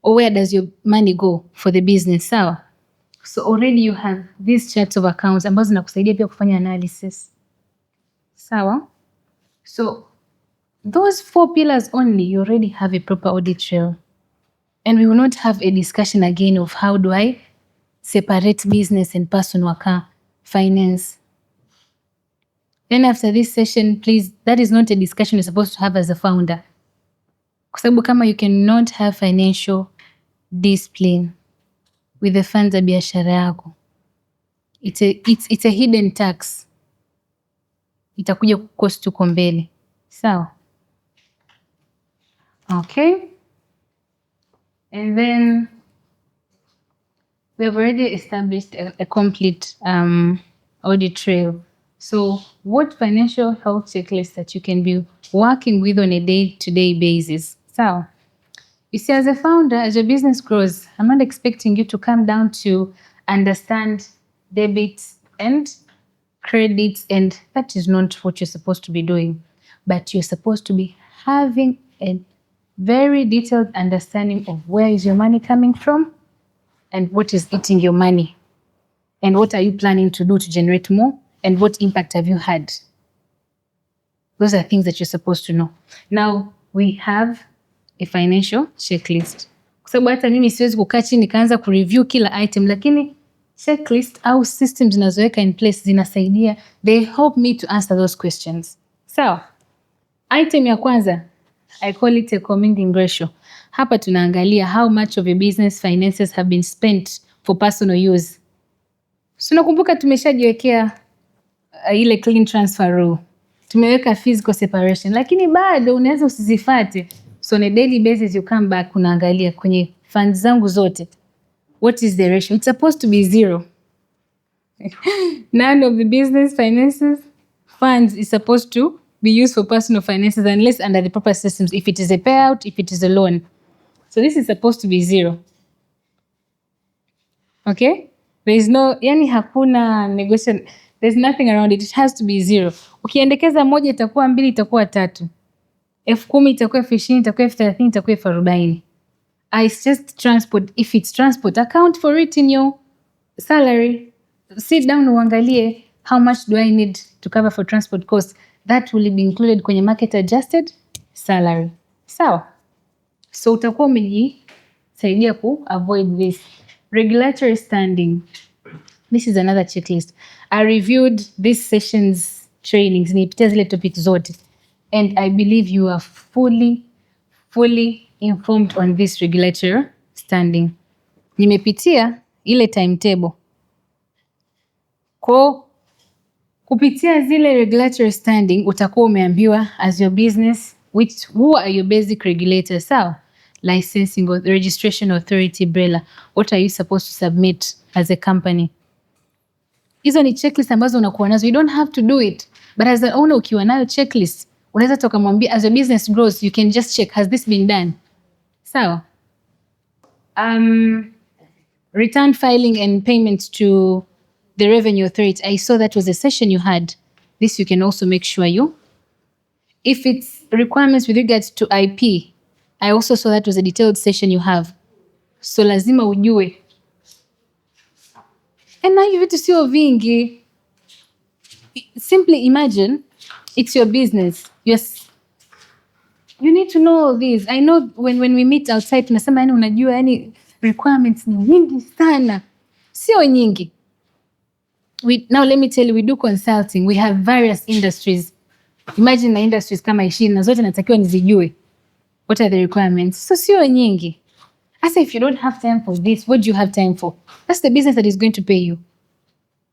or where does your money go for the business? Sawa. So already you have these charts of accounts ambazo zinakusaidia pia kufanya analysis. Sawa? So those 4 pillars only, you already have a proper audit trail. And we will not have a discussion again of how do I separate business and personal finance. Then after this session, please, that is not a discussion you're supposed to have as a founder. Kwa sababu kama you cannot have financial discipline with the funds za biashara yako, it's a hidden tax. Itakuja kukost uko mbele. Sawa? Okay. And then we have already established a complete audit trail. So what financial health checklists that you can be working with on a day-to-day basis. So you see, as a founder, as your business grows, I'm not expecting you to come down to understand debits and credits, and that is not what you're supposed to be doing. But you're supposed to be having a very detailed understanding of where is your money coming from and what is eating your money, and what are you planning to do to generate more, and what impact have you had. Those are things that you're supposed to know. Now we have a financial checklist. Kwa sababu hata mimi siwezi kukaa chini nikaanza kureview kila item, lakini checklist au systems zinazoweka in place zinasaidia. They help me to answer those questions. So, item ya kwanza, I call it a commingling ratio. Hapa tunaangalia how much of your business finances have been spent for personal use. So nakumbuka tumeshajiwekea ile clean transfer rule. Tumeweka physical separation, lakini bado unaweza usizifate. So on a daily basis you come back unaangalia kwenye funds zangu zote. What is the ratio? It's supposed to be 0. None of the business finances funds is supposed to be used for personal finances unless under the proper systems, if it is a payout, if it is a loan. So this is supposed to be 0. Okay? There is no, yani hakuna negotiation. There's nothing around it. It has to be 0. Ukiendekeza moja itakuwa 2, itakuwa 3. 10,000 itakuwa 20,000, itakuwa 30,000, itakuwa 40,000. It's just transport. If it's transport, account for it in your salary. Sit down uangalie how much do I need to cover for transport costs. That will be included kwenye market adjusted salary. Sawa? So utakuwa umejisaidia ku avoid this. Regulatory standing. This is another checklist. I reviewed this session's trainings. Nipitia zile topics zote. And I believe you are fully informed on this regulatory standing. Nimepitia ile timetable. Kwa kupitia zile regulatory standing utakuwa umeambiwa as your business who are your basic regulators. Sawa? Licensing or registration authority, BRELA. What are you supposed to submit as a company? Hizo ni checklist ambazo unakuwa nazo. You don't have to do it. But as an owner ukiwa nayo checklist, unaweza toka mwambia as your business grows, you can just check, has this been done? Sawa? Return filing and payments to the revenue authority. I saw that was a session you had. This you can also make sure you. If it's requirements with regards to IP, I also saw that was a detailed session you have. So lazima ujue. And now vitu sio vingi. Simply imagine it's your business. Yes. You need to know all this. I know when we meet outside tunasema yani unajua yani requirements ni nyingi sana. Sio nyingi. Now let me tell you, we do consulting. We have various industries. Imagine na industries kama 20 na zote natakiwa nizijue. What are the requirements? So sio nyingi. Asa if you don't have time for this, what do you have time for? That's the business that is going to pay you.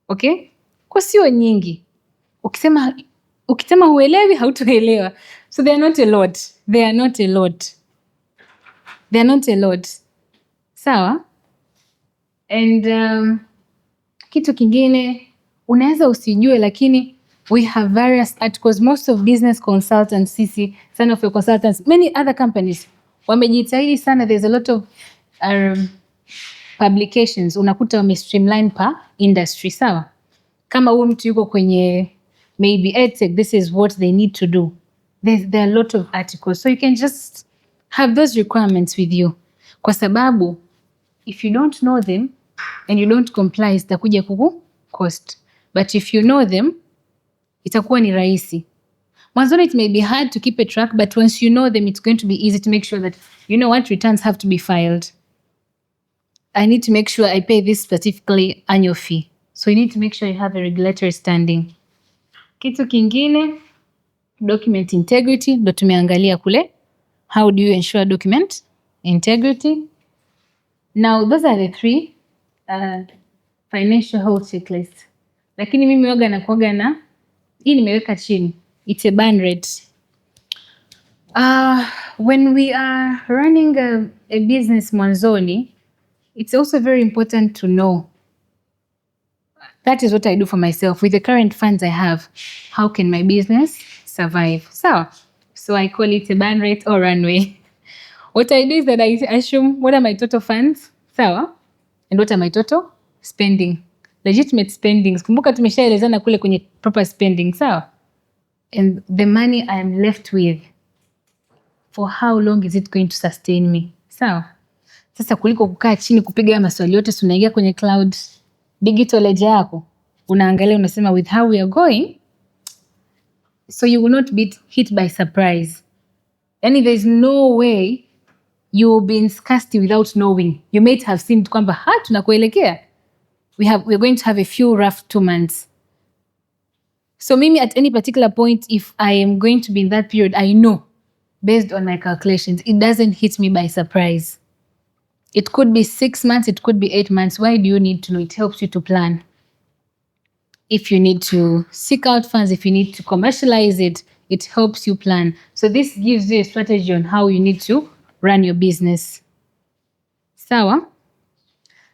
Okay? Kwa sio nyingi. Ukisema huelewi, hautoelewa. So they are not a lot. They are not a lot. Sawa? And kitu kingine, unaweza usijue lakini we have various articles. Most of business consultants, sisi, Sanofi consultants, many other companies, wamejitahidi sana. There's a lot of publications. Unakuta wame streamline per industry. Sawa? Kama huyu mtu yuko kwenye maybe EdTech, this is what they need to do. There are a lot of articles. So you can just have those requirements with you. Kwa sababu, if you don't know them and you don't comply, itakuja kuku cost. But if you know them, itakuwa ni rahisi. Mwanzoni it may be hard to keep a track, but once you know them, it's going to be easy to make sure that you know what returns have to be filed. I need to make sure I pay this specifically annual fee. So you need to make sure you have a regulatory standing. Kitu kingine, document integrity, ndo tumeangalia kule. How do you ensure document integrity? Now, those are the 3 financial health checklists. Lakini mimi waga na kuaga na, hii nimeweka chini. It's a burn rate. When we are running a business mwanzoni, it's also very important to know. That is what I do for myself. With the current funds I have, how can my business survive? So I call it a burn rate or runway. What I do is that I assume what are my total funds, sawa? And what are my total spending? Legitimate spendings. Kumbuka tumeshaelezana kule kwenye proper spending, sawa? And the money I am left with, for how long is it going to sustain me? Sawa? Sasa kuliko kukaa chini kupiga maswali yote, tunaingia kwenye cloud digital ledger yako. Unaangalia unasema with how we are going, so you will not be hit by surprise. Yani there is no way you will be in scarcity without knowing. You might have seen kwamba tunakuelekea. We're going to have a few rough 2 months. So mimi at any particular point, if I am going to be in that period, I know based on my calculations. It doesn't hit me by surprise. It could be 6 months, it could be 8 months. Why do you need to know? It helps you to plan. If you need to seek out funds, if you need to commercialize it, it helps you plan. So this gives you a strategy on how you need to run your business. Sawa?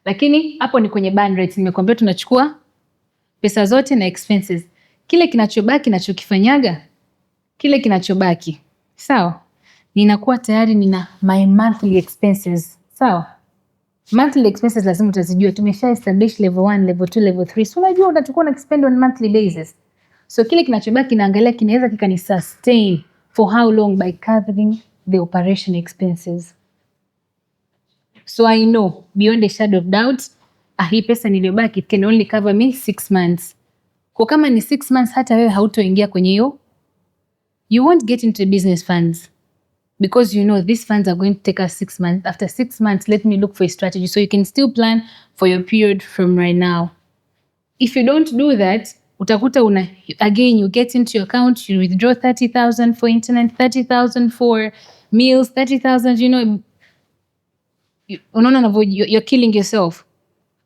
Lakini hapo ni kwenye burn rate. Nimekuambia tunachukua pesa zote na expenses. Kile kinachobaki nachokifanyaga, kile kinachobaki. Sawa? Ninakuwa tayari nina my monthly expenses. Sawa? Monthly expenses lazima utazijua. Tumesha establish level 1, level 2, level 3. So unajua utakuwa na spend on monthly basis. So kile kinachobaki naangalia kinaweza kikani sustain for how long by covering the operation expenses. So I know beyond a shadow of doubt, hii pesa niliyobaki it can only cover me 6 months. Kwa kama ni 6 months hata wewe hautoingia kwenye hiyo, you won't get into business funds. Because you know these funds are going to take us 6 months. After 6 months, let me look for a strategy. So you can still plan for your period from right now. If you don't do that, utakuta again, you get into your account, you withdraw 30,000 for internet, 30,000 for meals, 30,000, you know, you're killing yourself.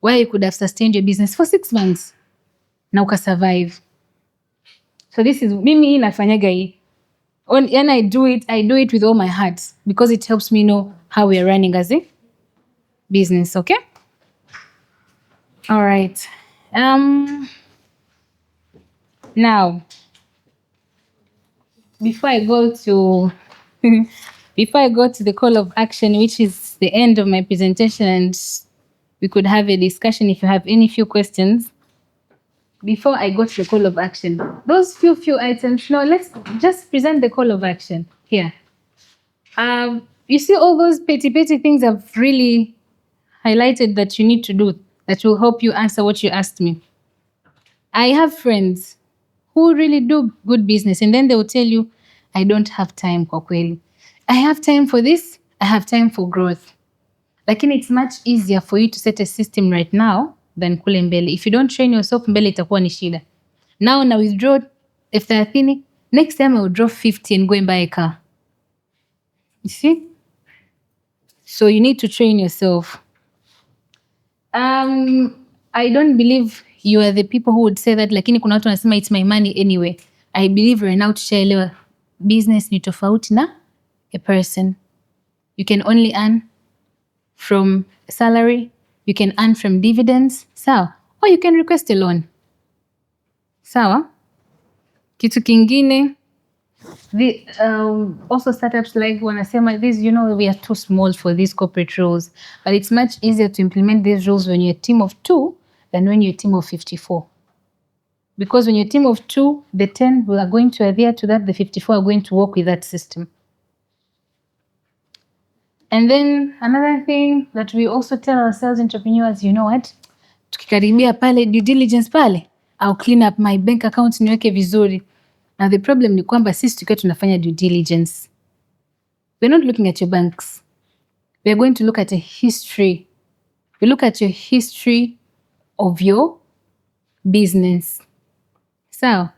Where you could have sustained your business for 6 months. Na ukasurvive. So this is, mimi nafanyaga hii. And I do it with all my heart because it helps me know how we are running as a business, okay? All right. Now, before I go to the call of action, which is the end of my presentation, and we could have a discussion if you have any few questions. Before I go to the call of action, those few items, no, let's just present the call of action here. You see all those petty things I've really highlighted that you need to do that will help you answer what you asked me. I have friends who really do good business and then they will tell you, I don't have time kwa kweli. I have time for this, I have time for growth. Lakini it's much easier for you to set a system right now than kule mbele. If you don't train yourself, mbele itakuwa ni shida. Now na withdraw F30, next time I will draw 50 and go and buy a car. You see? So you need to train yourself. I don't believe you are the people who would say that, lakini kuna watu wanasema it's my money anyway. I believe right now tushaelewa business ni tofauti na a person. You can only earn from salary, you can earn from dividends, sawa? Or you can request a loan. Sawa? Kitu kingine, also startups like wanasema this, you know, we are too small for these corporate rules, but it's much easier to implement these rules when you're a team of 2 than when you're a team of 54. Because when you're a team of 2, the 10 are going to adhere to that, the 54 are going to work with that system. And then another thing that we also tell ourselves entrepreneurs, you know what? Tukikaribia pale due diligence pale, I'll clean up my bank account niweke vizuri. Now the problem ni kwamba sisi tukiwa tunafanya due diligence, we're not looking at your banks. We're going to look at a history. We look at your history of your business. So,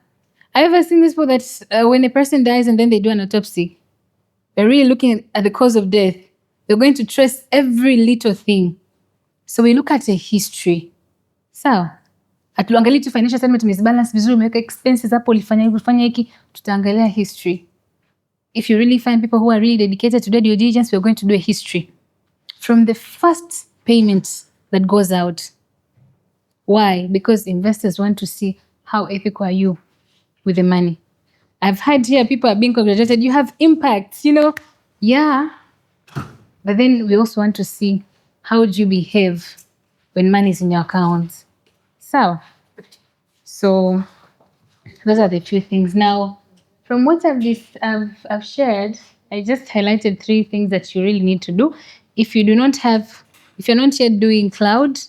I ever seen this people that when a person dies and then they do an autopsy, they're really looking at the cause of death. They're going to trace every little thing. So we look at a history. So, hatuangalii tu financial statement umezibalance vizuri, umeweka expenses hapo, ulifanya hiki, tutaangalia history. If you really find people who are really dedicated to do due diligence, we're going to do a history. From the first payment that goes out. Why? Because investors want to see how ethical are you with the money. I've heard here people are being congratulated. You have impact, you know. Yeah. But then we also want to see how do you behave when money is in your account. So those are the few things. Now, from what I've shared, I just highlighted 3 things that you really need to do. If you're not yet doing cloud,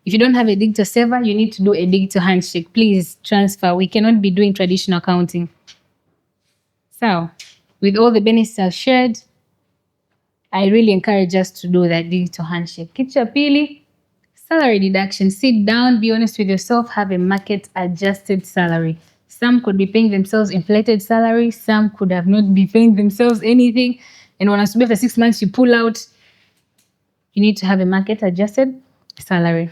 if you don't have a digital server, you need to do a digital handshake. Please transfer. We cannot be doing traditional accounting. So, with all the benefits I've shared, I really encourage us to do that digital handshake. Kitu cha pili, salary deduction. Sit down, be honest with yourself, have a market adjusted salary. Some could be paying themselves inflated salary. Some could have not been paying themselves anything. And when after 6 months you pull out, you need to have a market adjusted salary.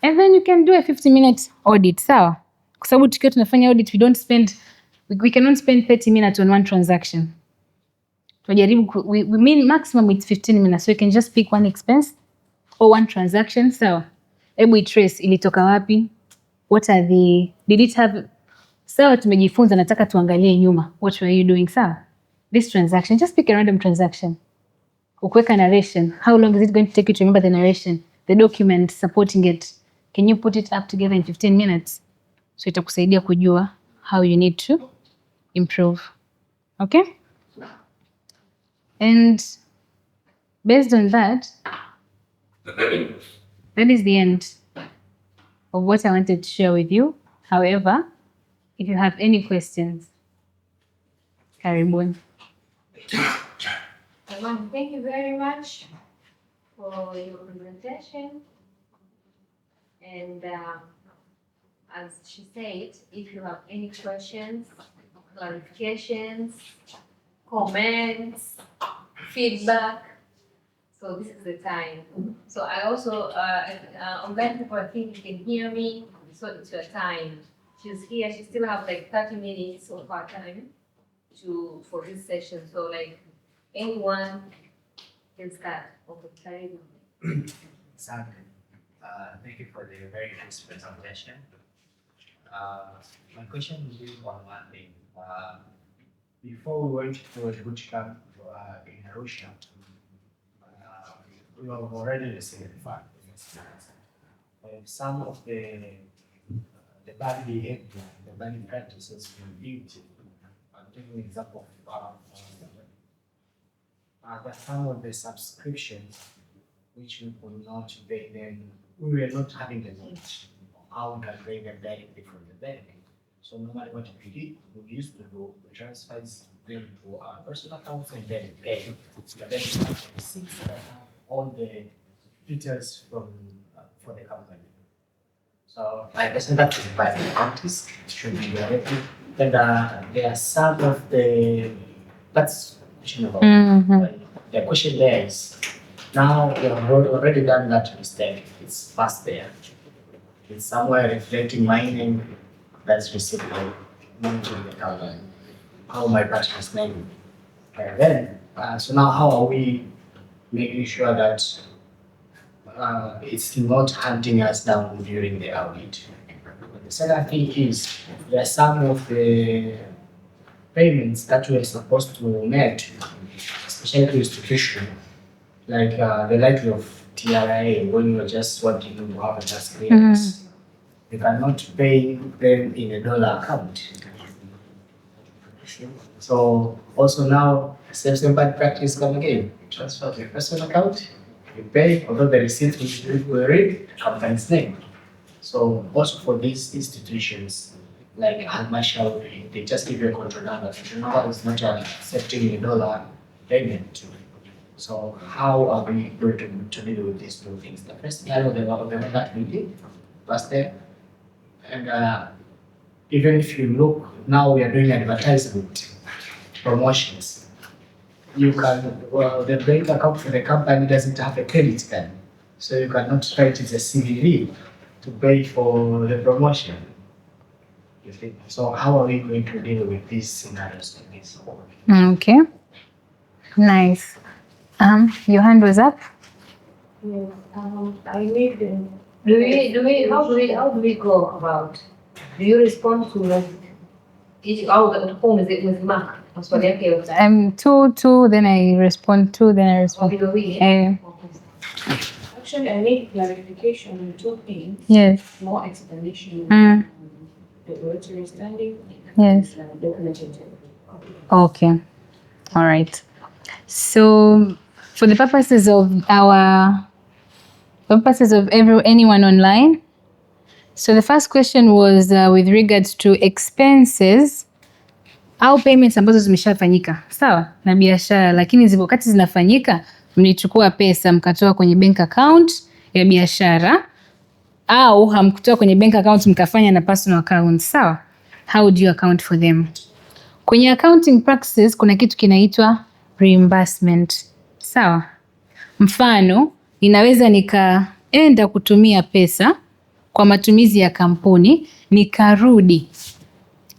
And then you can do a 50-minute audit. Sawa? Kwa sababu tukiwa tunafanya audit, we cannot spend 30 minutes on one transaction. We mean maximum it's 15 minutes. So you can just pick one expense or one transaction. Sawa? Hebu trace ilitoka wapi? What are did it have? Sawa, tumejifunza, nataka tuangalie nyuma. What were you doing? Sawa? This transaction, just pick a random transaction. Ukweka narration. How long is it going to take you to remember the narration? The document supporting it. Can you put it up together in 15 minutes? So itakusaidia kujua how you need to improve. Okay? And based on that, that is the end of what I wanted to share with you. However, if you have any questions, karibuni. Thank you very much for your presentation. And as she said, if you have any questions, clarifications, comments, feedback, so this is the time. So I also, online people, I think you can hear me, so it's your time. She's here, she still have like 30 minutes of her time for this session. So like anyone can start. Okay, Exactly. Thank you for the very nice presentation. My question is on one thing. Before we went to a bootcamp in Arusha, we have already received some of the bad behavior, the bad practices we built. I'm taking an example of some of the subscriptions which we could not pay them. We were not having the knowledge how to pay them directly from the bank. So normally what we did, we used to do transfers them to our personal accounts and then pay. But then all the details for the company. So I guess that is by the practice, it should be directly. And there are some of that's questionable. The question there is, now we have already done that mistake. It's past there. It's somewhere reflecting my name that's received monitoring the company. How my partner's name. And then, so now how are we making sure that it's not hunting us down during the audit? The second thing is, there are some of the payments that we are supposed to make, especially to institution, like the likely of TRA, when you're just wanting to have a tax clearance. You cannot pay them in a dollar account. So also now, same bad practice come again. Transfer to your personal account, you pay, although the receipt will read the company's name. So also for these institutions, like Halmashauri, they just give you a control number. Control number is not accepting a dollar payment. So how are we going to deal with these two things? The first scenario, the one that we did was there. And even if you look, now we are doing advertisement, promotions. You can, the bank account for the company doesn't have a credit card. So you cannot write it as a CVV to pay for the promotion. You think? So how are we going to deal with these scenarios like this? Okay. Nice. Your hand was up? Yes, I need how do we go about? Do you respond to each home is it with Mark? Two, then I respond, then I respond. Actually, I need clarification on 2 things. Yes. More explanation. Regulatory standing. Yes. Okay. All right. So, for the purposes of anyone online, so the first question was with regards to expenses au payments ambazo zimeshafanyika sawa na biashara, lakini wakati zinafanyika mlichukua pesa mkatoa kwenye bank account ya biashara au hamkutoa kwenye bank account mkafanya na personal account sawa. how do you account for them? Kwenye accounting practices kuna kitu kinaitwa reimbursement. Sawa? Mfano, ninaweza nikaenda kutumia pesa kwa matumizi ya kampuni, nikarudi,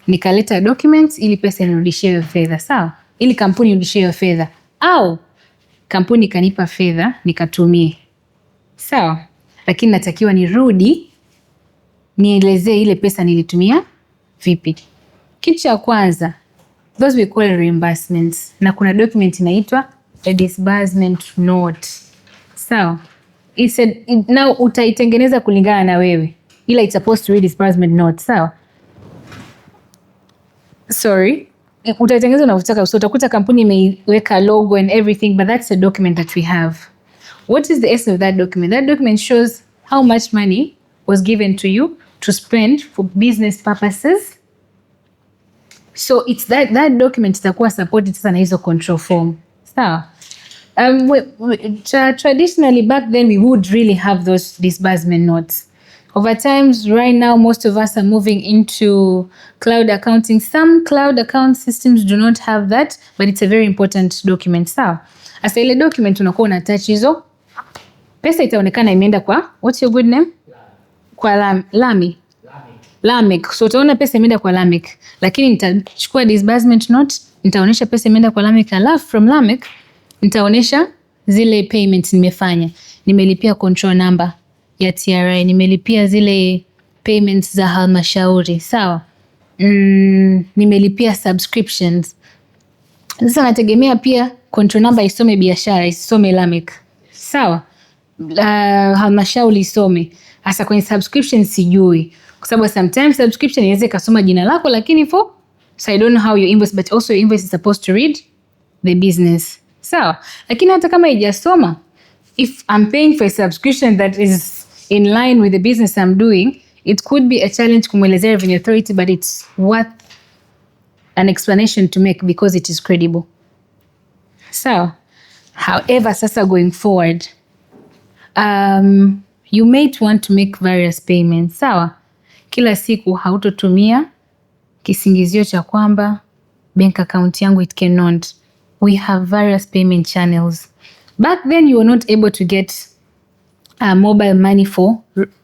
nikaleta documents ili pesa nirudishiwe fedha. Sawa? Ili kampuni irudishiwe fedha. Au kampuni kanipa fedha nikatumie. Sawa? Lakini natakiwa nirudi nielezee ile pesa nilitumia vipi. Kitu cha kwanza, those we call reimbursements. Na kuna document inaitwa a disbursement note. Sawa? Now utaitengeneza kulingana na wewe. Ila it's supposed to read disbursement note. Sawa? Sorry. Utaitengeneza unavyotaka. So utakuta kampuni imeweka logo and everything, but that's a document that we have. What is the essence of that document? That document shows how much money was given to you to spend for business purposes. So it's that document itakuwa supported sasa na hizo control form. Sawa? Traditionally back then we would really have those disbursement notes. Over times, right now, most of us are moving into cloud accounting. Some cloud account systems do not have that, but it's a very important document. Sawa? Asa ile document unakuwa una touch hizo. Pesa itaonekana imeenda kwa, what's your good name? Kwa Lamek. So utaona pesa imeenda kwa Lamek. Lakini nitachukua disbursement note, nitaonesha pesa imeenda kwa Lamek, alafu from Lamek nitaonesha zile payments nimefanya. Nimelipia control number ya TRA, nimelipia zile payments za halmashauri. Sawa? Nimelipia subscriptions. Sasa nategemea pia control number isome biashara, isome Lamek. Sawa? Halmashauri isome. Hasa kwenye subscription sijui. Kwa sababu sometimes subscription inaweza ikasoma jina lako, lakini so I don't know how your invoice, but also your invoice is supposed to read the business. Sawa? Lakini hata kama haijasoma, if I'm paying for a subscription that is in line with the business I'm doing, it could be a challenge kumwelezea Revenue Authority, but it's worth an explanation to make because it is credible. So, however, sasa going forward, you might want to make various payments. Sawa? Kila siku hautotumia kisingizio cha kwamba bank account yangu it cannot. We have various payment channels. Back then you were not able to get mobile money for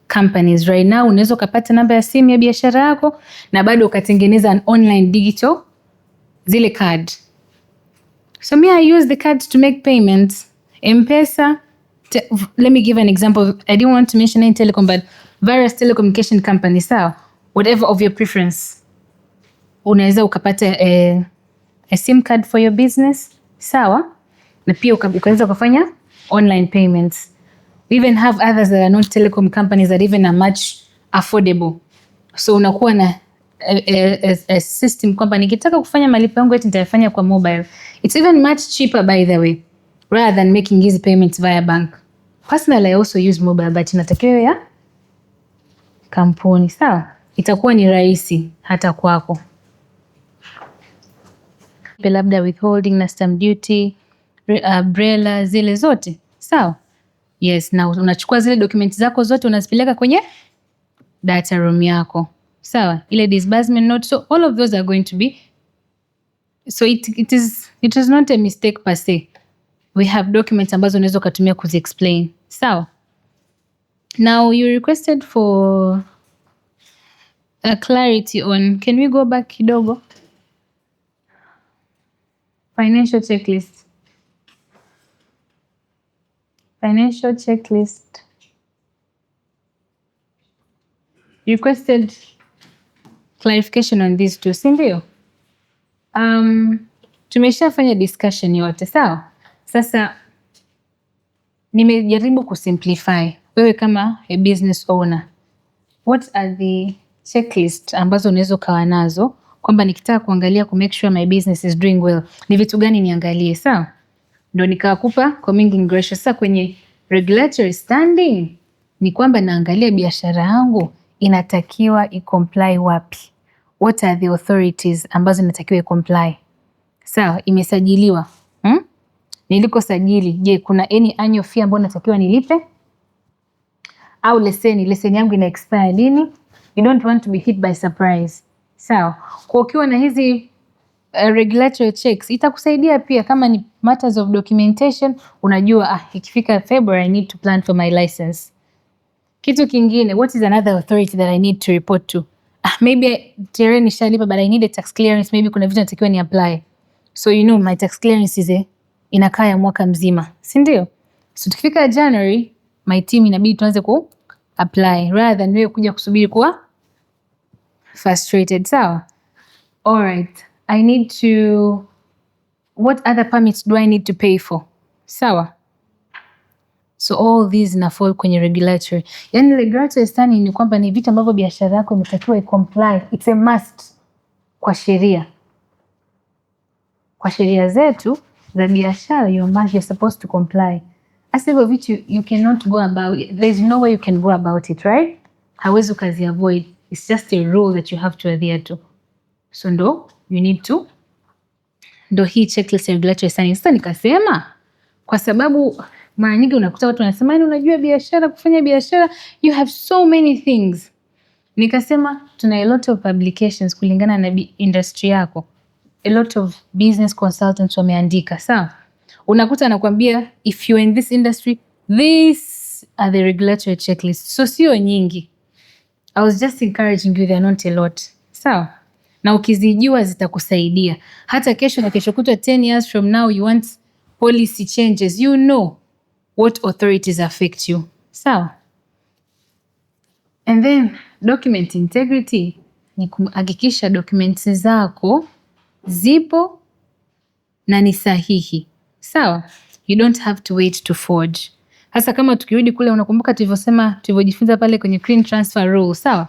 companies. Right now unaweza ukapata namba ya simu ya biashara yako na bado ukatengeneza an online digital zile card. So I use the cards to make payments. M-Pesa, let me give an example. I didn't want to mention any telecom, but various telecommunication companies, sawa? Whatever of your preference. Unaweza ukapata a SIM card for your business, sawa? Na pia ukaweza kufanya online payments. We even have others that are not telecom companies that even are much affordable. So unakuwa na a system kwamba nikitaka kufanya malipo yangu eti nitafanya kwa mobile. It's even much cheaper, by the way, rather than making easy payments via bank. Personally, I also use mobile, but inatakiwa ya kampuni. Sawa? Itakuwa ni rahisi hata kwako. Labda withholding na stamp duty, BRELA, zile zote. Sawa? Yes, na unachukua zile documents zako zote unazipeleka kwenye data room yako. Sawa? Ile disbursement note. So all of those are going to be, so it is not a mistake per se. We have documents ambazo unaweza kutumia kuzi-explain. Sawa? Now you requested for a clarity on, can we go back kidogo? Financial checklist. Financial checklist. You requested clarification on these two, si ndio? Tumeshafanya discussion yote, sawa? Sasa nimejaribu kusimplify. Wewe kama a business owner, what are the checklist ambazo unaweza kawa nazo kwamba nikitaka kuangalia ku make sure my business is doing well, ni vitu gani niangalie, sawa? Ndio nikakupa coming ratio. Sasa kwenye regulatory standing ni kwamba naangalia biashara yangu inatakiwa i-comply wapi. What are the authorities ambazo inatakiwa i-comply? Sawa, imesajiliwa. Niliko sajili, je, kuna any annual fee ambayo natakiwa nilipe? Au leseni yangu ina expire lini? You don't want to be hit by surprise. Sawa. Kwa ukiwa na hizi regulatory checks itakusaidia pia kama ni matters of documentation, unajua ikifika February I need to plan for my license. Kitu kingine, what is another authority that I need to report to? Maybe tayari nishalipa but I need a tax clearance, maybe kuna vitu natakiwa ni apply. So you know my tax clearance is inakaa ya mwaka mzima, si ndio? So tukifika January, my team inabidi tuanze ku apply rather than wewe kuja kusubiri kuwa frustrated. Sawa? All right. I need to, what other permits do I need to pay for? Sawa? So all these na fall kwenye regulatory. Yani regulatory standing ni kwamba ni vitu ambavyo biashara yako imetakiwa i-comply. It's a must kwa sheria. Kwa sheria zetu za biashara you're supposed to comply. As hivyo vitu you cannot go about it. There's no way you can go about it, right? Hawezi ukazi avoid. It's just a rule that you have to adhere to. So you need to hii checklist ya regulatory standing. Sasa nikasema kwa sababu mara nyingi unakuta watu wanasema unajua biashara, kufanya biashara you have so many things. Nikasema tuna a lot of publications kulingana na industry yako. A lot of business consultants wameandika. Sawa? Unakuta anakuambia if you're in this industry, these are the regulatory checklists. So sio nyingi. I was just encouraging you, they're not a lot. Sawa? Na ukizijua zitakusaidia. Hata kesho na kesho kutwa 10 years from now you want policy changes, you know what authorities affect you. Sawa? And then document integrity ni kuhakikisha documents zako zipo na ni sahihi. Sawa? You don't have to wait to forge. Hasa kama tukirudi kule unakumbuka tulivyojifunza pale kwenye clean transfer rule. Sawa?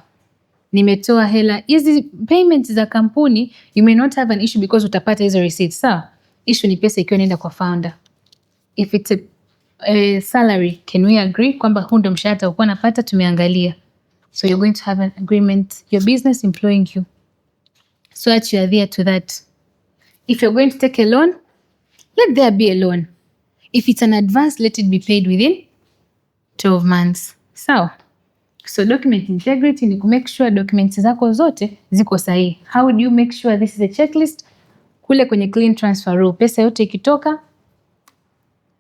Nimetoa hela. Hizi payments za kampuni, you may not have an issue because utapata hizo receipts. Sawa? Issue ni pesa ikiwa inaenda kwa founder. If it's a salary, can we agree kwamba huu ndo mshahara uko napata, tumeangalia. So you're going to have an agreement, your business employing you. So that you are there to that. If you're going to take a loan, let there be a loan. If it's an advance, let it be paid within 12 months. Sawa? So document integrity ni kumake sure documents zako zote ziko sahihi. How do you make sure this is a checklist? Kule kwenye clean transfer rule, pesa yote ikitoka,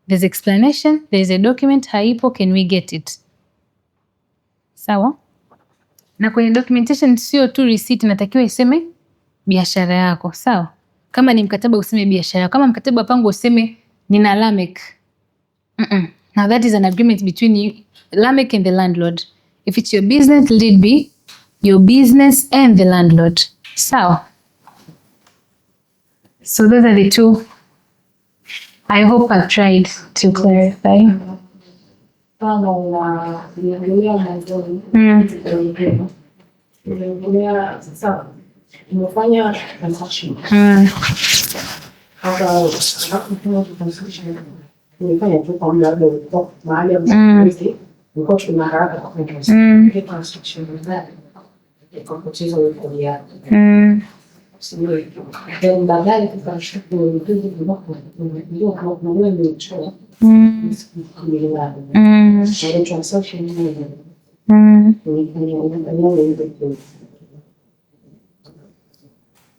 there's explanation, there's a document, haipo, can we get it? Sawa? Na kwenye documentation sio tu receipt, inatakiwa iseme biashara yako. Sawa? Kama ni mkataba useme biashara. Kama mkataba wa pango useme nina Lamek. Now that is an agreement between you, Lamek and the landlord. If it's your business, let it be your business and the landlord. Sawa? So those are the two. I hope I've tried to clarify.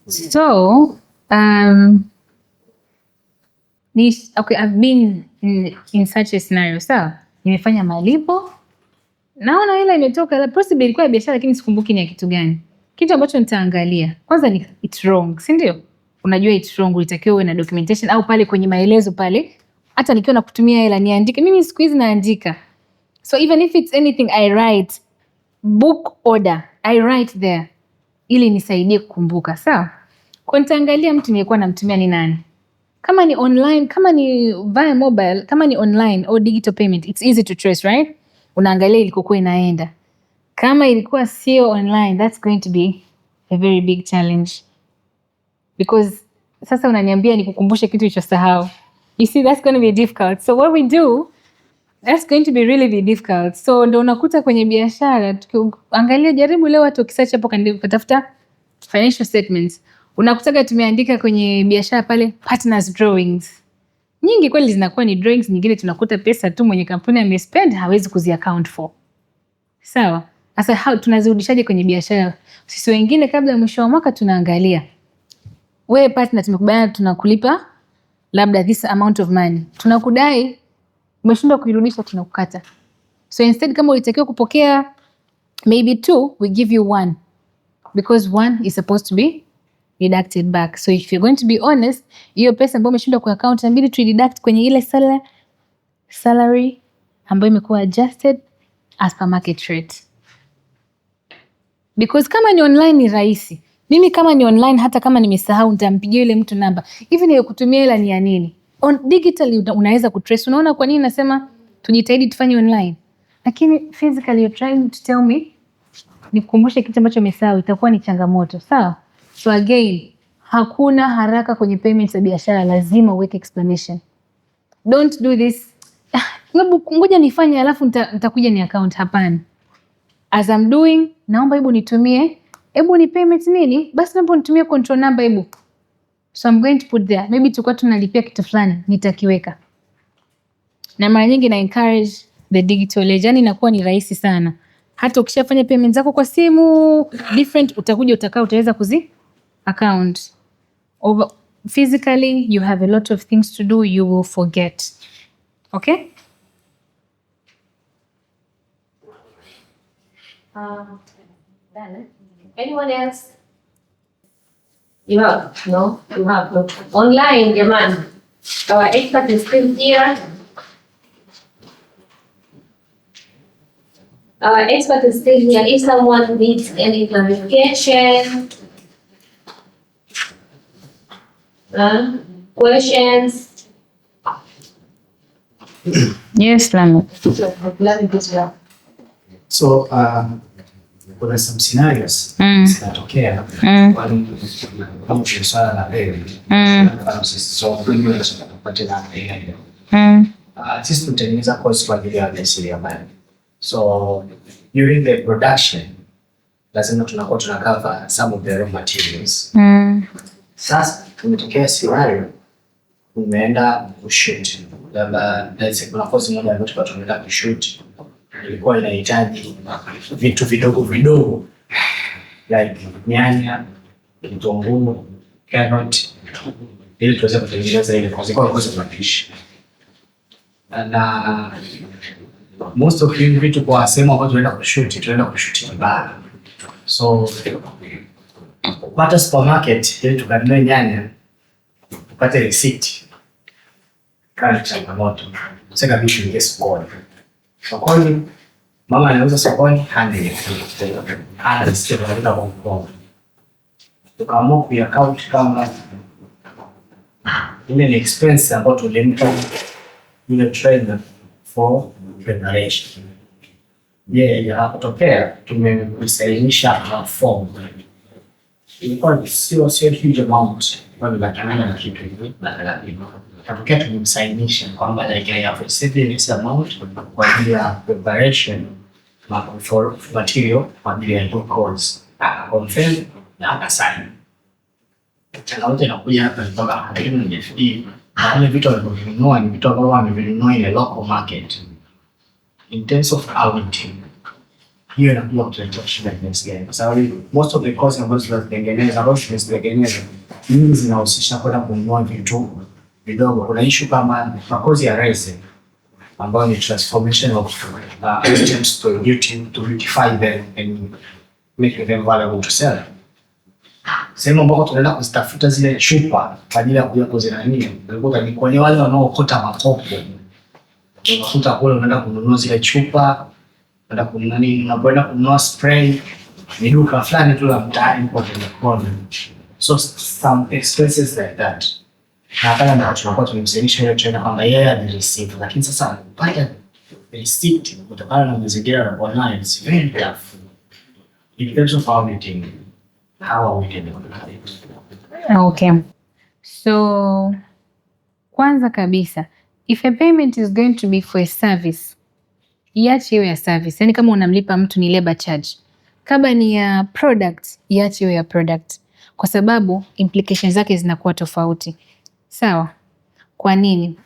So, okay, I've been in such a scenario. Sawa? Nimefanya malipo. Naona hela imetoka, possibly ilikuwa biashara lakini sikumbuki ni ya kitu gani. Kitu ambacho nitaangalia. Kwanza ni it's wrong, si ndio? Unajua it's wrong, ulitakiwa uwe na documentation au pale kwenye maelezo pale. Hata nikiwa nakutumia hela niandike. Mimi siku hizi naandika. So even if it's anything I write, book order, I write there. Ili nisaidie kukumbuka. Sawa? Kwa nitaangalia mtu nilikuwa namtumia ni nani. Kama ni online, kama ni via mobile, kama ni online or digital payment, it's easy to trace, right? Unaangalia ilikokuwa inaenda. Kama ilikuwa sio online, that's going to be a very big challenge. Because sasa unaniambia nikukumbushe kitu ulichosahau. You see, that's going to be difficult. So what we do, that's going to be really difficult. So ndo unakuta kwenye biashara, tukiangalia jaribu leo watu ukisearch hapo kutafuta financial statements. Unakutaga tumeandika kwenye biashara pale partners drawings. Nyingi kweli zinakuwa ni drawings, nyingine tunakuta pesa tu mwenye kampuni amespend hawezi kuzi account for. Sawa? Sasa tunazirudishaje kwenye biashara? Sisi wengine kabla ya mwisho wa mwaka tunaangalia, wewe partner tumekubaliana tunakulipa labda this amount of money, tunakudai, umeshindwa kuirudisha, tunakukata. So instead kama ulitakiwa kupokea maybe 2, we give you 1 because 1 is supposed to be deducted back. So if you're going to be honest, hiyo pesa ambayo umeshindwa kwa account inabidi tu deduct kwenye ile salary ambayo imekuwa adjusted as per market rate. Because kama ni online ni rahisi. Mimi kama ni online, hata kama nimesahau nitampigia yule mtu namba. Hivi ni kutumia hela ni ya nini? On digitally unaweza kutrace. Unaona kwa nini nasema tujitahidi tufanye online? Lakini physically you're trying to tell me nikukumbushe kitu ambacho umesahau, itakuwa ni changamoto. Sawa? So again, hakuna haraka kwenye payments ya biashara, lazima uweke explanation. Don't do this. Ngoja nifanye alafu nitakuja ni account. Hapana. As I'm doing, naomba hebu nitumie, hebu ni payment nini? Basi naomba nitumie control number hebu. So I'm going to put there. Maybe tukua tunalipia kitu fulani, nitakiweka. Na mara nyingi na encourage the digital ledger, yani inakuwa ni rahisi sana. Hata ukishafanya payment zako kwa simu different, utakuja utaweza kuzi account. Over physically you have a lot of things to do, you will forget. Okay? Done. Anyone else? You have? No? You have no. Online, jamani. Our expert is still here. Our expert is still here. If someone needs any clarification, questions. Yes, Lami. So kuna some scenarios zinatokea kama swala la payment. So sisi tunatengeneza course kwa ajili ya wajasiriamali. So during the production lazima tunakuwa cover some of the raw materials. Sasa tumetokea scenario, umeenda kushoot, labda kuna course moja ambayo tulikuwa tumeenda kushoot, ilikuwa inahitaji vitu vidogo like nyanya, kitunguu, carrot, ili tuweze kutengeneza ile course kwa mapishi. Na most of the vitu kwa sehemu ambazo tunaenda kushoot kibara. So pata supermarket ili tukanunue nyanya, tupate receipt, kana changamoto. Sasa vitu vingi sokoni. Sokoni mama anauza sokoni, hana receipt ya kwa. Tukaamua kuaccount kama ile ni expense ambayo tulimpa ile trainer for preparation. Hakutokea tumesainisha form. Ilikuwa sio huge amount, bali na kitu hivi katokea tumemsainisha kwamba ya receiving this amount kwa ajili ya preparation for material kwa ajili ya course. Confirm na akasign. Changamoto inakuja hapa kwamba hakimu nimefikiri na wale vitu walivyonunua ni vitu ambavyo wamevinunua in a local market. In terms of auditing, hiyo inakuwa kutuletea shida kiasi gani? Kwa sababu most of the courses ambazo tunatengeneza nyingi zinahusisha kwenda kununua vitu vidogo. Kuna issue kama makozi ya resin ambayo ni transformation of items to beautify them and make them valuable to sell. Sehemu ambako tunaenda kuzitafuta zile chupa kwa ajili ya kuja kuzinania, ndio ni kwenye wale wanaokota makopo. Unakuta kule unaenda kununua zile chupa, unaenda kununua nini, unakwenda kununua spray, ni duka fulani tu la mtaani kwa kona. So some expenses like that. Na kama ndio tunakuwa tunamsainisha ile trainer kwamba yeye alireceive, lakini sasa kupata receipt kutokana na mazingira ya online is very tough. In terms of auditing, how are we dealing with it? Okay. So kwanza kabisa, if a payment is going to be for a service, iache hiyo ya service. Yani kama unamlipa mtu ni labor charge. Kama ni ya product, iache hiyo ya product. Kwa sababu implications zake zinakuwa tofauti. Sawa? Kwa nini?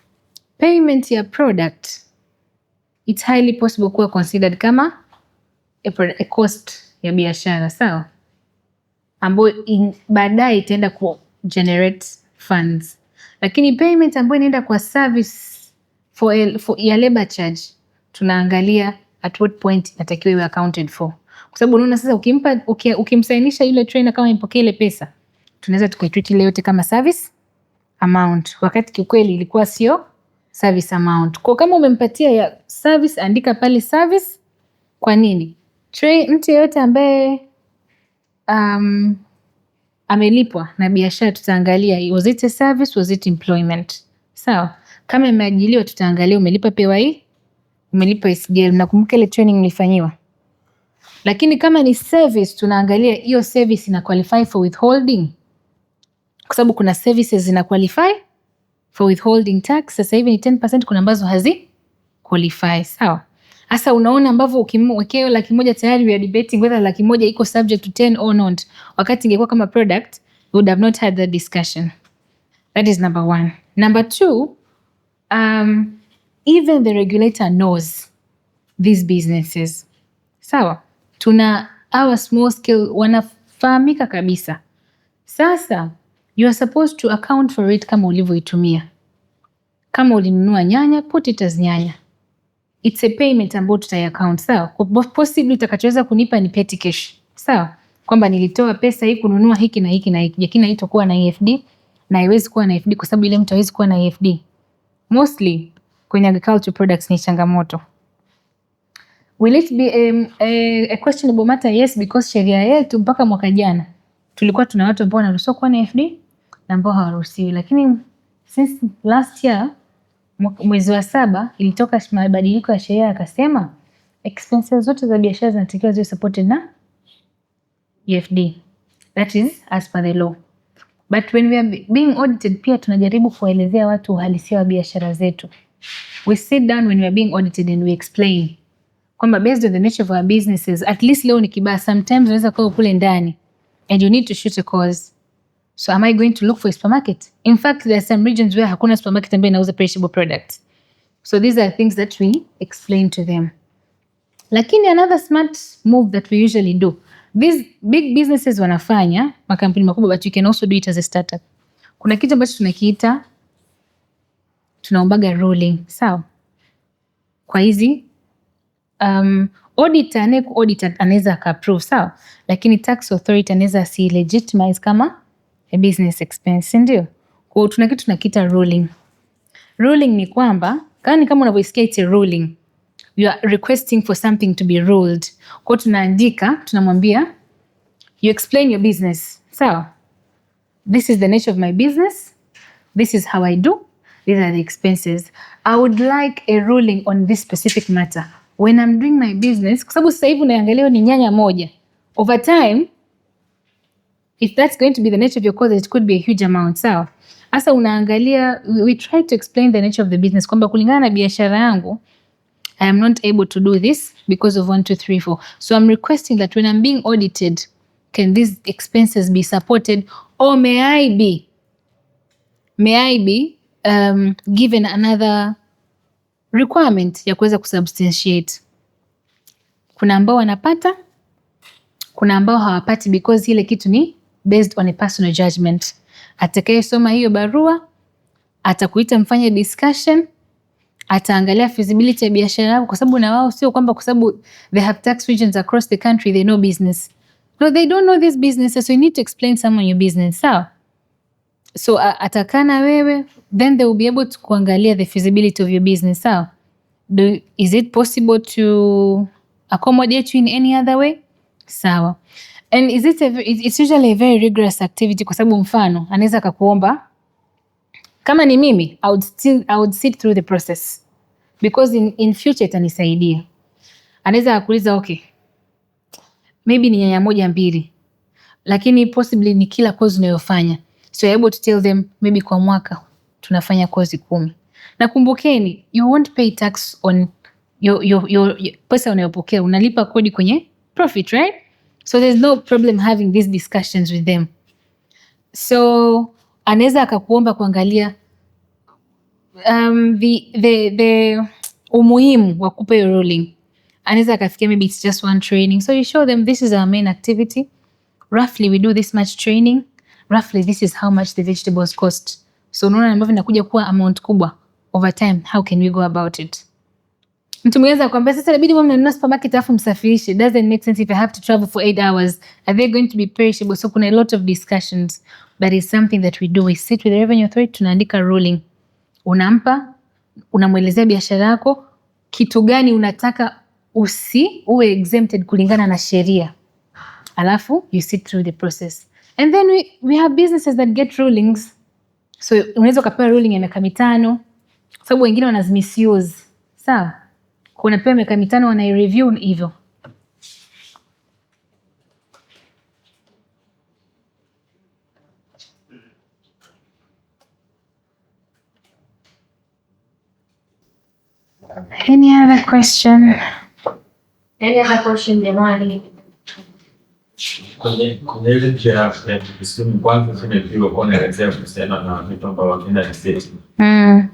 Payment ya product, it's highly possible kuwa considered kama a cost ya biashara, sawa, ambayo baadaye itaenda ku generate funds. Lakini payment ambayo inaenda kwa service for ya labor charge, tunaangalia at what point inatakiwa iwe accounted for, kwa sababu unaona sasa ukimsainisha yule trainer kama impokea ile pesa, tunaweza tukaitreat ile yote kama service amount, wakati kiukweli ilikuwa sio service amount. Kwa kama umempatia ya service, andika pale service. Kwa nini? Mtu yeyote ambaye amelipwa na biashara, tutaangalia was it a service, was it employment. Sawa. Kama imeajiliwa, tutaangalia umelipa PAYE, umelipa SGL. Nakumbuka ile training nilifanyiwa. Lakini kama ni service, tunaangalia hiyo service ina qualify for withholding, kwa sababu kuna services zina qualify for withholding tax. Sasa hivi ni 10%, kuna ambazo hazi qualify. Sawa. Sasa unaona ambavyo ukimwekea 100,000 tayari we are debating whether 100,000 iko subject to 10 or not. Wakati ingekuwa kama product, we would have not had that discussion. That is number 1. Number 2, even the regulator knows these businesses. Sawa. Tuna our small scale wanafahamika kabisa. Sasa you are supposed to account for it kama ulivyoitumia. Kama ulinunua nyanya, put it as nyanya. It's a payment ambayo tutaiaccount, sawa. Possibly utakachoweza kunipa ni petty cash, sawa, kwamba nilitoa pesa hii kununua hiki na hiki na hiki, lakini haitakuwa na EFD na haiwezi kuwa na EFD kwa sababu ile mtu hawezi kuwa na EFD. Mostly kwenye agricultural products ni changamoto. Will it be a questionable matter? Yes, because sheria yetu mpaka mwaka jana tulikuwa tuna watu ambao wanaruhusiwa kuwa na EFD na ambao hawaruhusiwi, lakini since last year mwezi wa 7 ilitoka mabadiliko ya sheria, akasema expenses zote za biashara zinatakiwa ziwe supported na EFD. That is as per the law. But when we are being audited, pia tunajaribu kuwaelezea watu uhalisia wa biashara zetu. We sit down when we are being audited and we explain kwamba based on the nature of our businesses, at least leo ni kibaya, sometimes unaweza kuwa kule ndani and you need to shoot a cause. So am I going to look for a supermarket? In fact, there are some regions where hakuna supermarket ambayo inauza perishable products. So these are things that we explain to them. Lakini another smart move that we usually do, these big businesses wanafanya, makampuni makubwa, but you can also do it as a startup. Kuna kitu ambacho tunakiita, tunaombaga ruling, sawa. Kwa hizi auditor anaweza aka-approve, sawa, lakini tax authority anaweza si legitimize kama a business expense, ndio. Kwa hiyo tuna kitu tunakiita ruling. Ruling ni kwamba kama unavyoisikia it's a ruling, you are requesting for something to be ruled. Kwa hiyo tunaandika, tunamwambia you explain your business, sawa. This is the nature of my business, this is how I do, these are the expenses. I would like a ruling on this specific matter when I'm doing my business, kwa sababu sasa hivi unaangalia ni nyanya moja. Over time, if that's going to be the nature of your cause, it could be a huge amount, sawa. Sasa unaangalia, we try to explain the nature of the business kwamba kulingana na biashara yangu, I am not able to do this because of 1, 2, 3, 4. So I'm requesting that when I'm being audited, can these expenses be supported, or may I be given another requirement ya kuweza kusubstantiate. Kuna ambao wanapata, kuna ambao hawapati because ile kitu ni based on a personal judgment. Atakayesoma hiyo barua atakuita mfanye discussion, ataangalia feasibility ya biashara yako, kwa sababu na wao sio kwamba kwa sababu they have tax regions across the country they know business. No, they don't know this business, so you need to explain someone your business, sawa. So atakana wewe, then they will be able to kuangalia the feasibility of your business, sawa. Is it possible to accommodate you in any other way? Sawa. And it's usually a very rigorous activity, kwa sababu mfano anaweza akakuomba, kama ni mimi, I would sit through the process because in future itanisaidia. Anaweza akuuliza okay, maybe ni nyanya 1, 2, lakini possibly ni kila kozi unayofanya. So you're able to tell them maybe kwa mwaka tunafanya kozi 10. Na kumbukeni, you won't pay tax on your pesa unayopokea, unalipa kodi kwenye profit, right? So there's no problem having these discussions with them. So anaweza akakuomba kuangalia the umuhimu wa kupa hiyo ruling. anaweza akafikia maybe it's just one training. So you show them this is our main activity. Roughly we do this much training. Roughly this is how much the vegetables cost. So unaona ambavyo inakuja kuwa amount kubwa over time, how can we go about it? Mtu mwingine akwambia sasa inabidi mimi mnunue supermarket alafu msafirishe. Doesn't make sense if I have to travel for 8 hours. Are they going to be perishable? So kuna a lot of discussions, but it's something that we do. We sit with the revenue authority, tunaandika ruling. Unamwelezea biashara yako kitu gani unataka uwe exempted kulingana na sheria. Alafu you sit through the process. And then we have businesses that get rulings. So unaweza ukapewa ruling ya miaka 5, sababu wengine wanazimisuse. Sawa? Kuna pewa miaka 5 wanai-review hivyo. Any other question? Any other question jamani? Kwenye ile njia ya kusema kwanza tumepiwa kwa kuelezea kuhusiana na vitu ambavyo wanaenda research.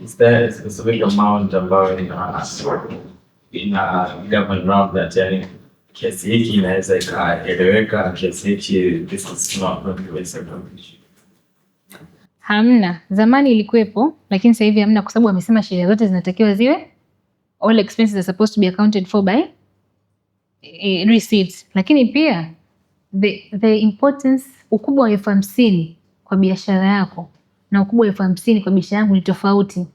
Is there a specific amount ambayo ina government around that, yani kiasi hiki inaweza ikaeleweka, kiasi hiki this is not going to be acceptable? Hamna. Zamani ilikuwepo, lakini sasa hivi hamna kwa sababu wamesema sheria zote zinatakiwa ziwe all expenses are supposed to be accounted for by receipts. Lakini pia the importance, ukubwa wa 50,000 kwa biashara yako na ukubwa wa 50,000 kwa biashara yangu ni tofauti.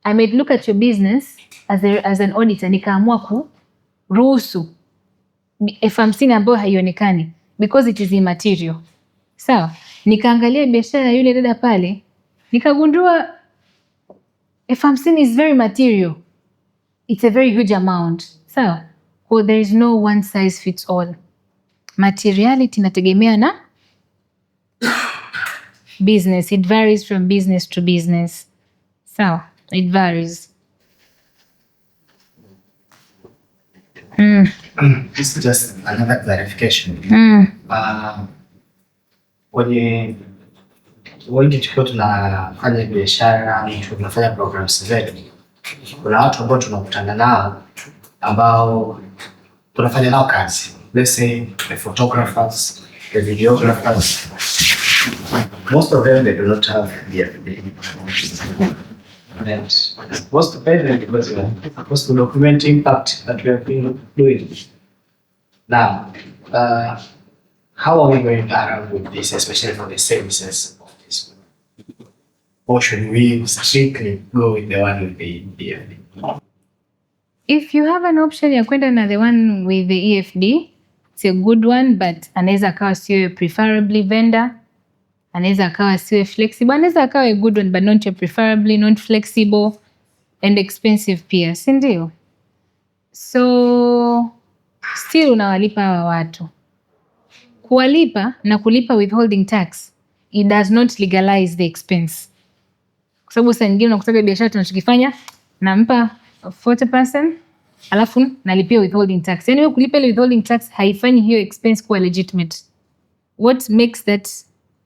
I may look at your business as an auditor, nikaamua kuruhusu 50,000 ambayo haionekani because it is immaterial. Sawa? Nikaangalia biashara ya yule dada pale, nikagundua 50,000 is very material. It's a very huge amount. Sawa? So there is no one size fits all. Materiality inategemea na business. It varies from business to business. Sawa? It varies. This is just another clarification. Kwenye wengi tukiwa tunafanya biashara, tunafanya programs zetu, kuna watu ambao tunakutana nao ambao tunafanya nao kazi. Let's say the photographers, the videographers. Most of them, they do not have EFD. And most of them, because we are supposed to document impact that we have been doing. Now, how are we going to around with this, especially for the services of this? Or should we strictly go with the one with the EFD? If you have an option ya kwenda na the one with the EFD, it's a good one, but anaweza akawa sio preferably vendor, anaweza akawa sio flexible, anaweza akawa a good one but not your preferably, not flexible and expensive pia, si ndio? So still unawalipa hawa watu. Kuwalipa na kulipa withholding tax, it does not legalize the expense. Kwa sababu saa nyingine unakutaka biashara tunachokifanya nampa 40%, alafu nalipia withholding tax. Yani wewe kulipa ile withholding tax haifanyi hiyo expense kuwa legitimate. What makes that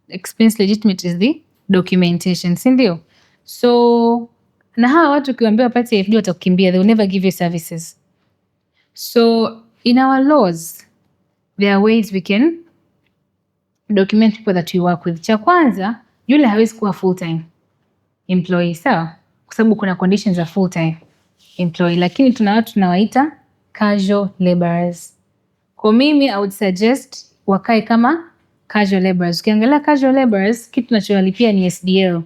expense legitimate is the documentation, si ndio? So na hawa watu ukiwaambia wapate EFD watakukimbia, they will never give you services. So in our laws there are ways we can document people that we work with. Cha kwanza, yule hawezi kuwa full time employee, sawa? Kwa sababu kuna conditions za full time employee, lakini tuna watu tunawaita casual laborers. Kwa mimi I would suggest wakae kama casual laborers. Ukiangalia casual laborers, kitu tunacholipia ni SDL.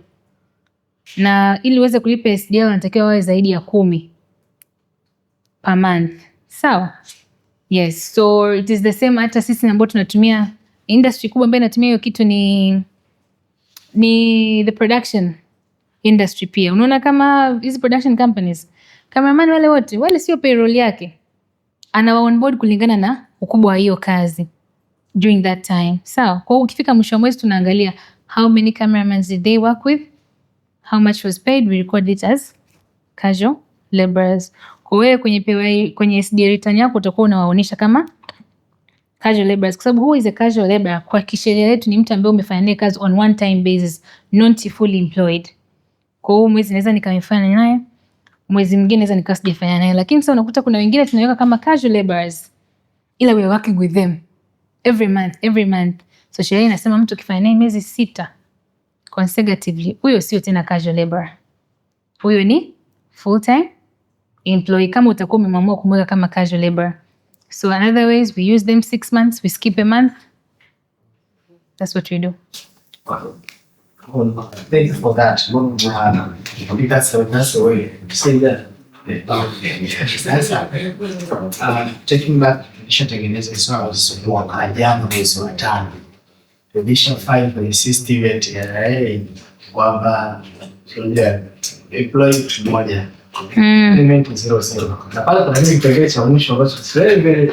Na ili uweze kulipa SDL unatakiwa wawe zaidi ya 10 per month. Sawa? Yes, so it is the same hata sisi ambao tunatumia industry kubwa ambayo inatumia hiyo kitu ni the production industry pia. Unaona kama hizi production companies, cameraman wale wote, wale sio payroll yake. Ana onboard kulingana na ukubwa wa hiyo kazi during that time. Sawa? Kwa hiyo ukifika mwisho wa mwezi tunaangalia how many cameramans did they work with, how much was paid, we record it as casual laborers. Kwa wewe kwenye SD return yako utakuwa unawaonyesha kama casual laborers, kwa sababu who is a casual laborer kwa kisheria yetu ni mtu ambaye umefanya naye kazi on one time basis, not fully employed. Kwa hiyo mwezi naweza nikamfanya naye mwezi mwingine naweza nikawa sijafanya naye. Lakini sasa unakuta kuna wengine tunaweka kama casual laborers, ila we are working with them every month. So sheria inasema mtu ukifanya naye miezi 6 consecutively, huyo sio tena casual laborer, huyo ni full time employee, kama utakuwa umemamua kumweka kama casual laborer. So another ways, we use them 6 months, we skip a month. That's what we do. Thank you for that. I think that's the way to say that. Taking back nishatengeneza sawa mwaka jana mwezi wa 5. Revision file kwenye system ya TRA kwamba employee mmoja payment 00. Na pale kuna kile kipengele cha mwisho ambacho very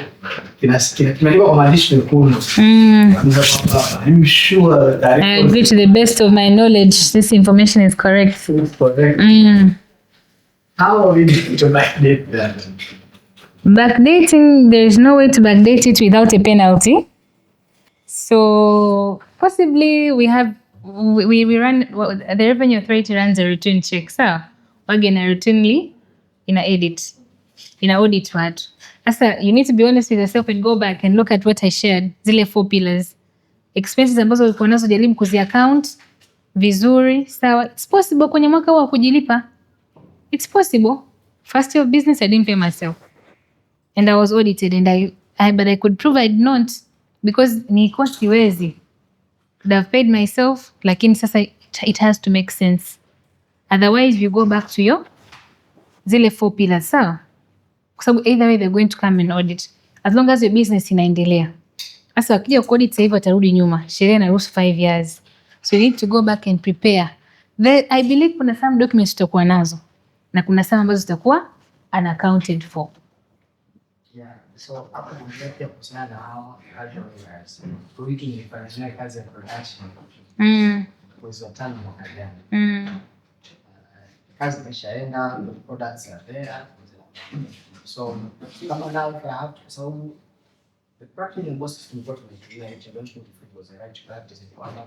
kimeandikwa kwa maandishi mekundu. Are you sure that I agree to the best of my knowledge this information is correct? it's correct? How are we going to backdate that? Backdating, there is no way to backdate it without a penalty. So possibly we run, well, the Revenue Authority runs a routine check. So again, routinely audit watu. Sasa you need to be honest with yourself and go back and look at what I shared, zile 4 pillars. Expenses ambazo ulikuwa nazo jaribu kuzi account vizuri, sawa. It's possible kwenye mwaka wa kujilipa. It's possible. First year of business, I didn't pay myself. And I was audited and but I could prove I did not because nilikuwa siwezi. Could have paid myself, lakini sasa it has to make sense. Otherwise, you go back to your zile 4 pillars, sawa? Kwa sababu either way they're going to come and audit. As long as your business inaendelea. Sasa wakija kuaudit sasa hivi watarudi nyuma. Sheria inaruhusu 5 years. So you need to go back and prepare. I believe kuna some documents tutakuwa nazo. Na kuna some ambazo zitakuwa unaccounted for. Yeah, so hapo ndio kuhusiana na hao casual laborers. Kwa wiki nilifanya kazi ya production. Mwezi wa 5 mwaka jana. Kazi imeshaenda, products are there. So kama now I have to, so the practice and most important is to intervention was the right practice in kwamba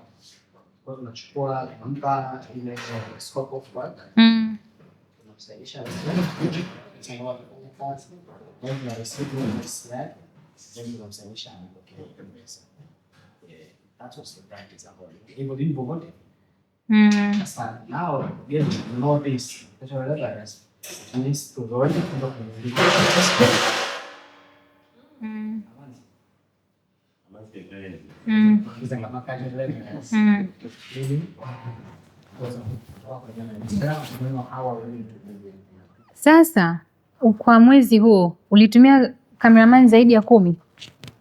kwa tunachukua kumpa ile scope of work. Tunamsaidia that was the practice about it. Now, again, you know this, needs to learn Sasa kwa mwezi huo ulitumia cameraman zaidi ya 10,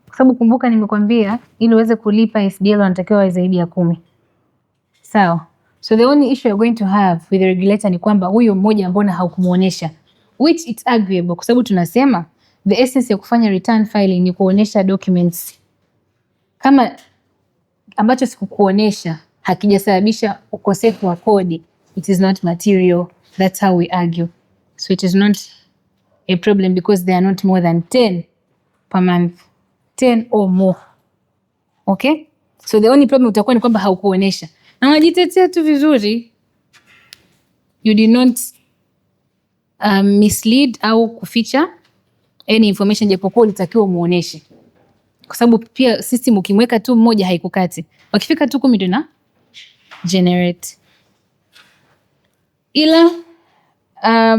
kwa sababu kumbuka nimekwambia ili uweze kulipa SDL wanatakiwa zaidi ya 10. Sawa. So the only issue you're going to have with the regulator ni kwamba huyo mmoja mbona haukumuonesha, which it's arguable kwa sababu tunasema the essence ya kufanya return filing ni kuonesha documents. Kama ambacho sikukuonesha hakijasababisha ukosefu wa kodi, it is not material. That's how we argue. So it is not a problem because there are not more than 10 per month. 10 or more. Okay? So the only problem utakuwa ni kwamba haukuonesha. Na unajitetea tu vizuri. You did not mislead au kuficha any information japokuwa ulitakiwa umuoneshe. Kwa sababu pia system ukimweka tu mmoja haikukati. Wakifika tu 10 ndio na generate. Ila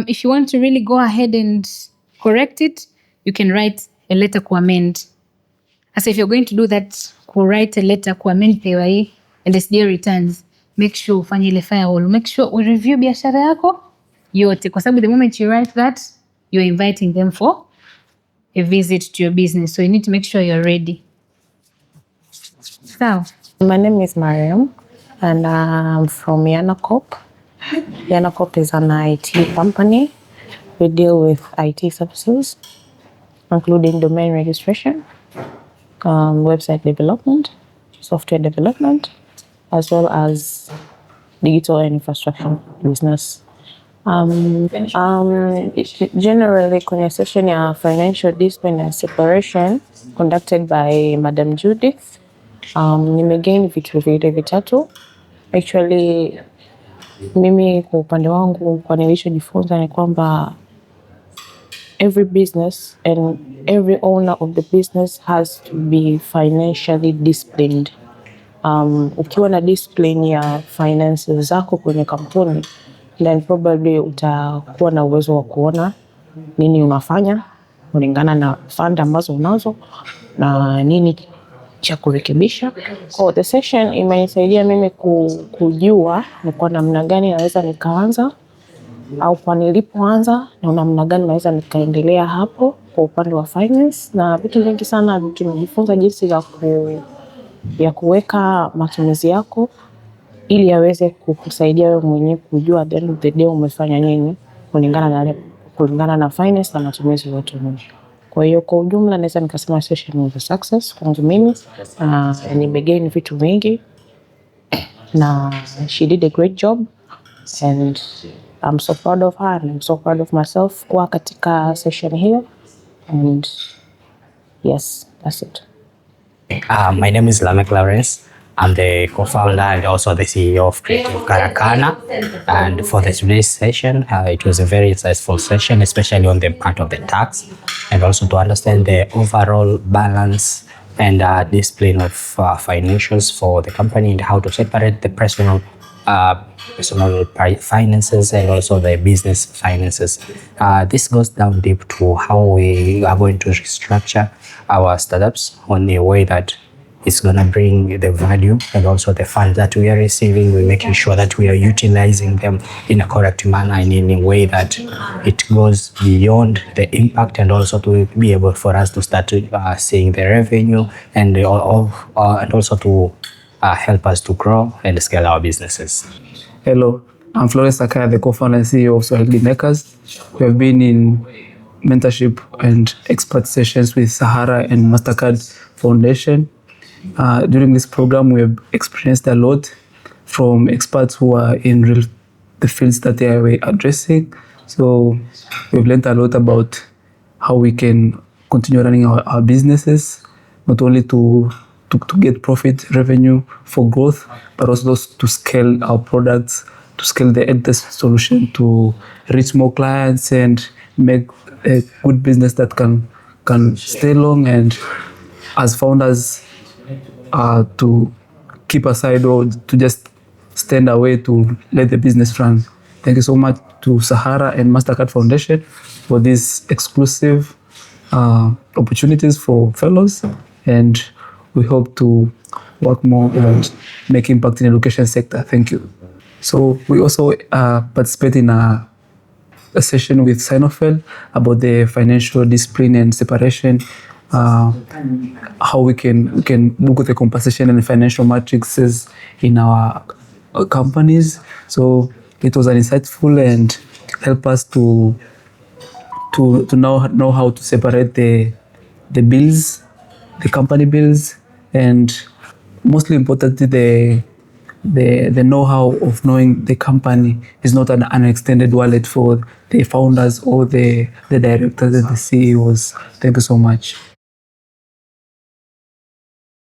if you want to really go ahead and correct it, you can write a letter to amend. As if you're going to do that, write a letter to amend PAYE and SDL returns, make sure ufanye ile firewall, make sure we review biashara yako yote, kwa sababu the moment you write that, you're inviting them for a visit to your business. So you need to make sure you're ready. So, my name is Mariam and I'm from Yanacop. Yanacop is an IT company. We deal with IT services, including domain registration, website development, software development, as well as digital and infrastructure business. Generally, kwenye session ya financial discipline and separation conducted by Madam Judith, nimegain vitu vitatu. Actually, Mimi kwa upande wangu kwa nilichojifunza ni kwamba every business and every owner of the business has to be financially disciplined. Ukiwa na discipline ya finances zako kwenye kampuni, then probably utakuwa na uwezo wa kuona nini unafanya kulingana na fund ambazo unazo na nini cha kurekebisha. Kwa the session imenisaidia mimi kujua ni kwa namna gani naweza nikaanza au kwa nilipoanza na namna gani naweza nikaendelea hapo kwa upande wa finance, na vitu vingi sana tumejifunza jinsi ya kuweka matumizi yako ili yaweze kukusaidia wewe mwenyewe kujua at the end of the day umefanya nini kulingana na finance na matumizi yote. Kwa hiyo kwa ujumla naweza nikasema session was a success kwangu mimi. Nimegain vitu vingi na she did a great job and I'm so proud of her and I'm so proud of myself kwa katika session here, and yes, that's it. My name is Lamek Lawrence. I'm the co-founder and also the CEO of Creative Karakana. And for today's session, it was a very insightful session, especially on the part of the tax, and also to understand the overall balance and discipline of financials for the company and how to separate the personal finances and also the business finances. This goes down deep to how we are going to restructure our startups on a way that it's going to bring the value and also the funds that we are receiving. We're making sure that we are utilizing them in a correct manner and in a way that it goes beyond the impact, and also to be able for us to start seeing the revenue and also to help us to grow and scale our businesses. Hello, I'm Florence Sakaya, the co-founder and CEO of Swahili Makers. We have been in mentorship and expert sessions with Sahara and Mastercard Foundation. During this program, we have experienced a lot from experts who are in the fields that they are addressing. So we've learned a lot about how we can continue running our businesses, not only to get profit, revenue for growth, but also to scale our products, to scale the EdTech solution to reach more clients and make a good business that can stay long, and as founders to keep aside or to just stand away to let the business run. Thank you so much to Sahara and Mastercard Foundation for these exclusive opportunities for fellows, and we hope to work more and make impact in the education sector. Thank you. So we also participate in a session with Sinofel about the financial discipline and separation, how we can look at the compensation and financial matrices in our companies. So it was an insightful and help us to know how to separate the bills, the company bills, and mostly importantly the know-how of knowing the company is not an extended wallet for the founders or the directors and the CEOs. Thank you so much.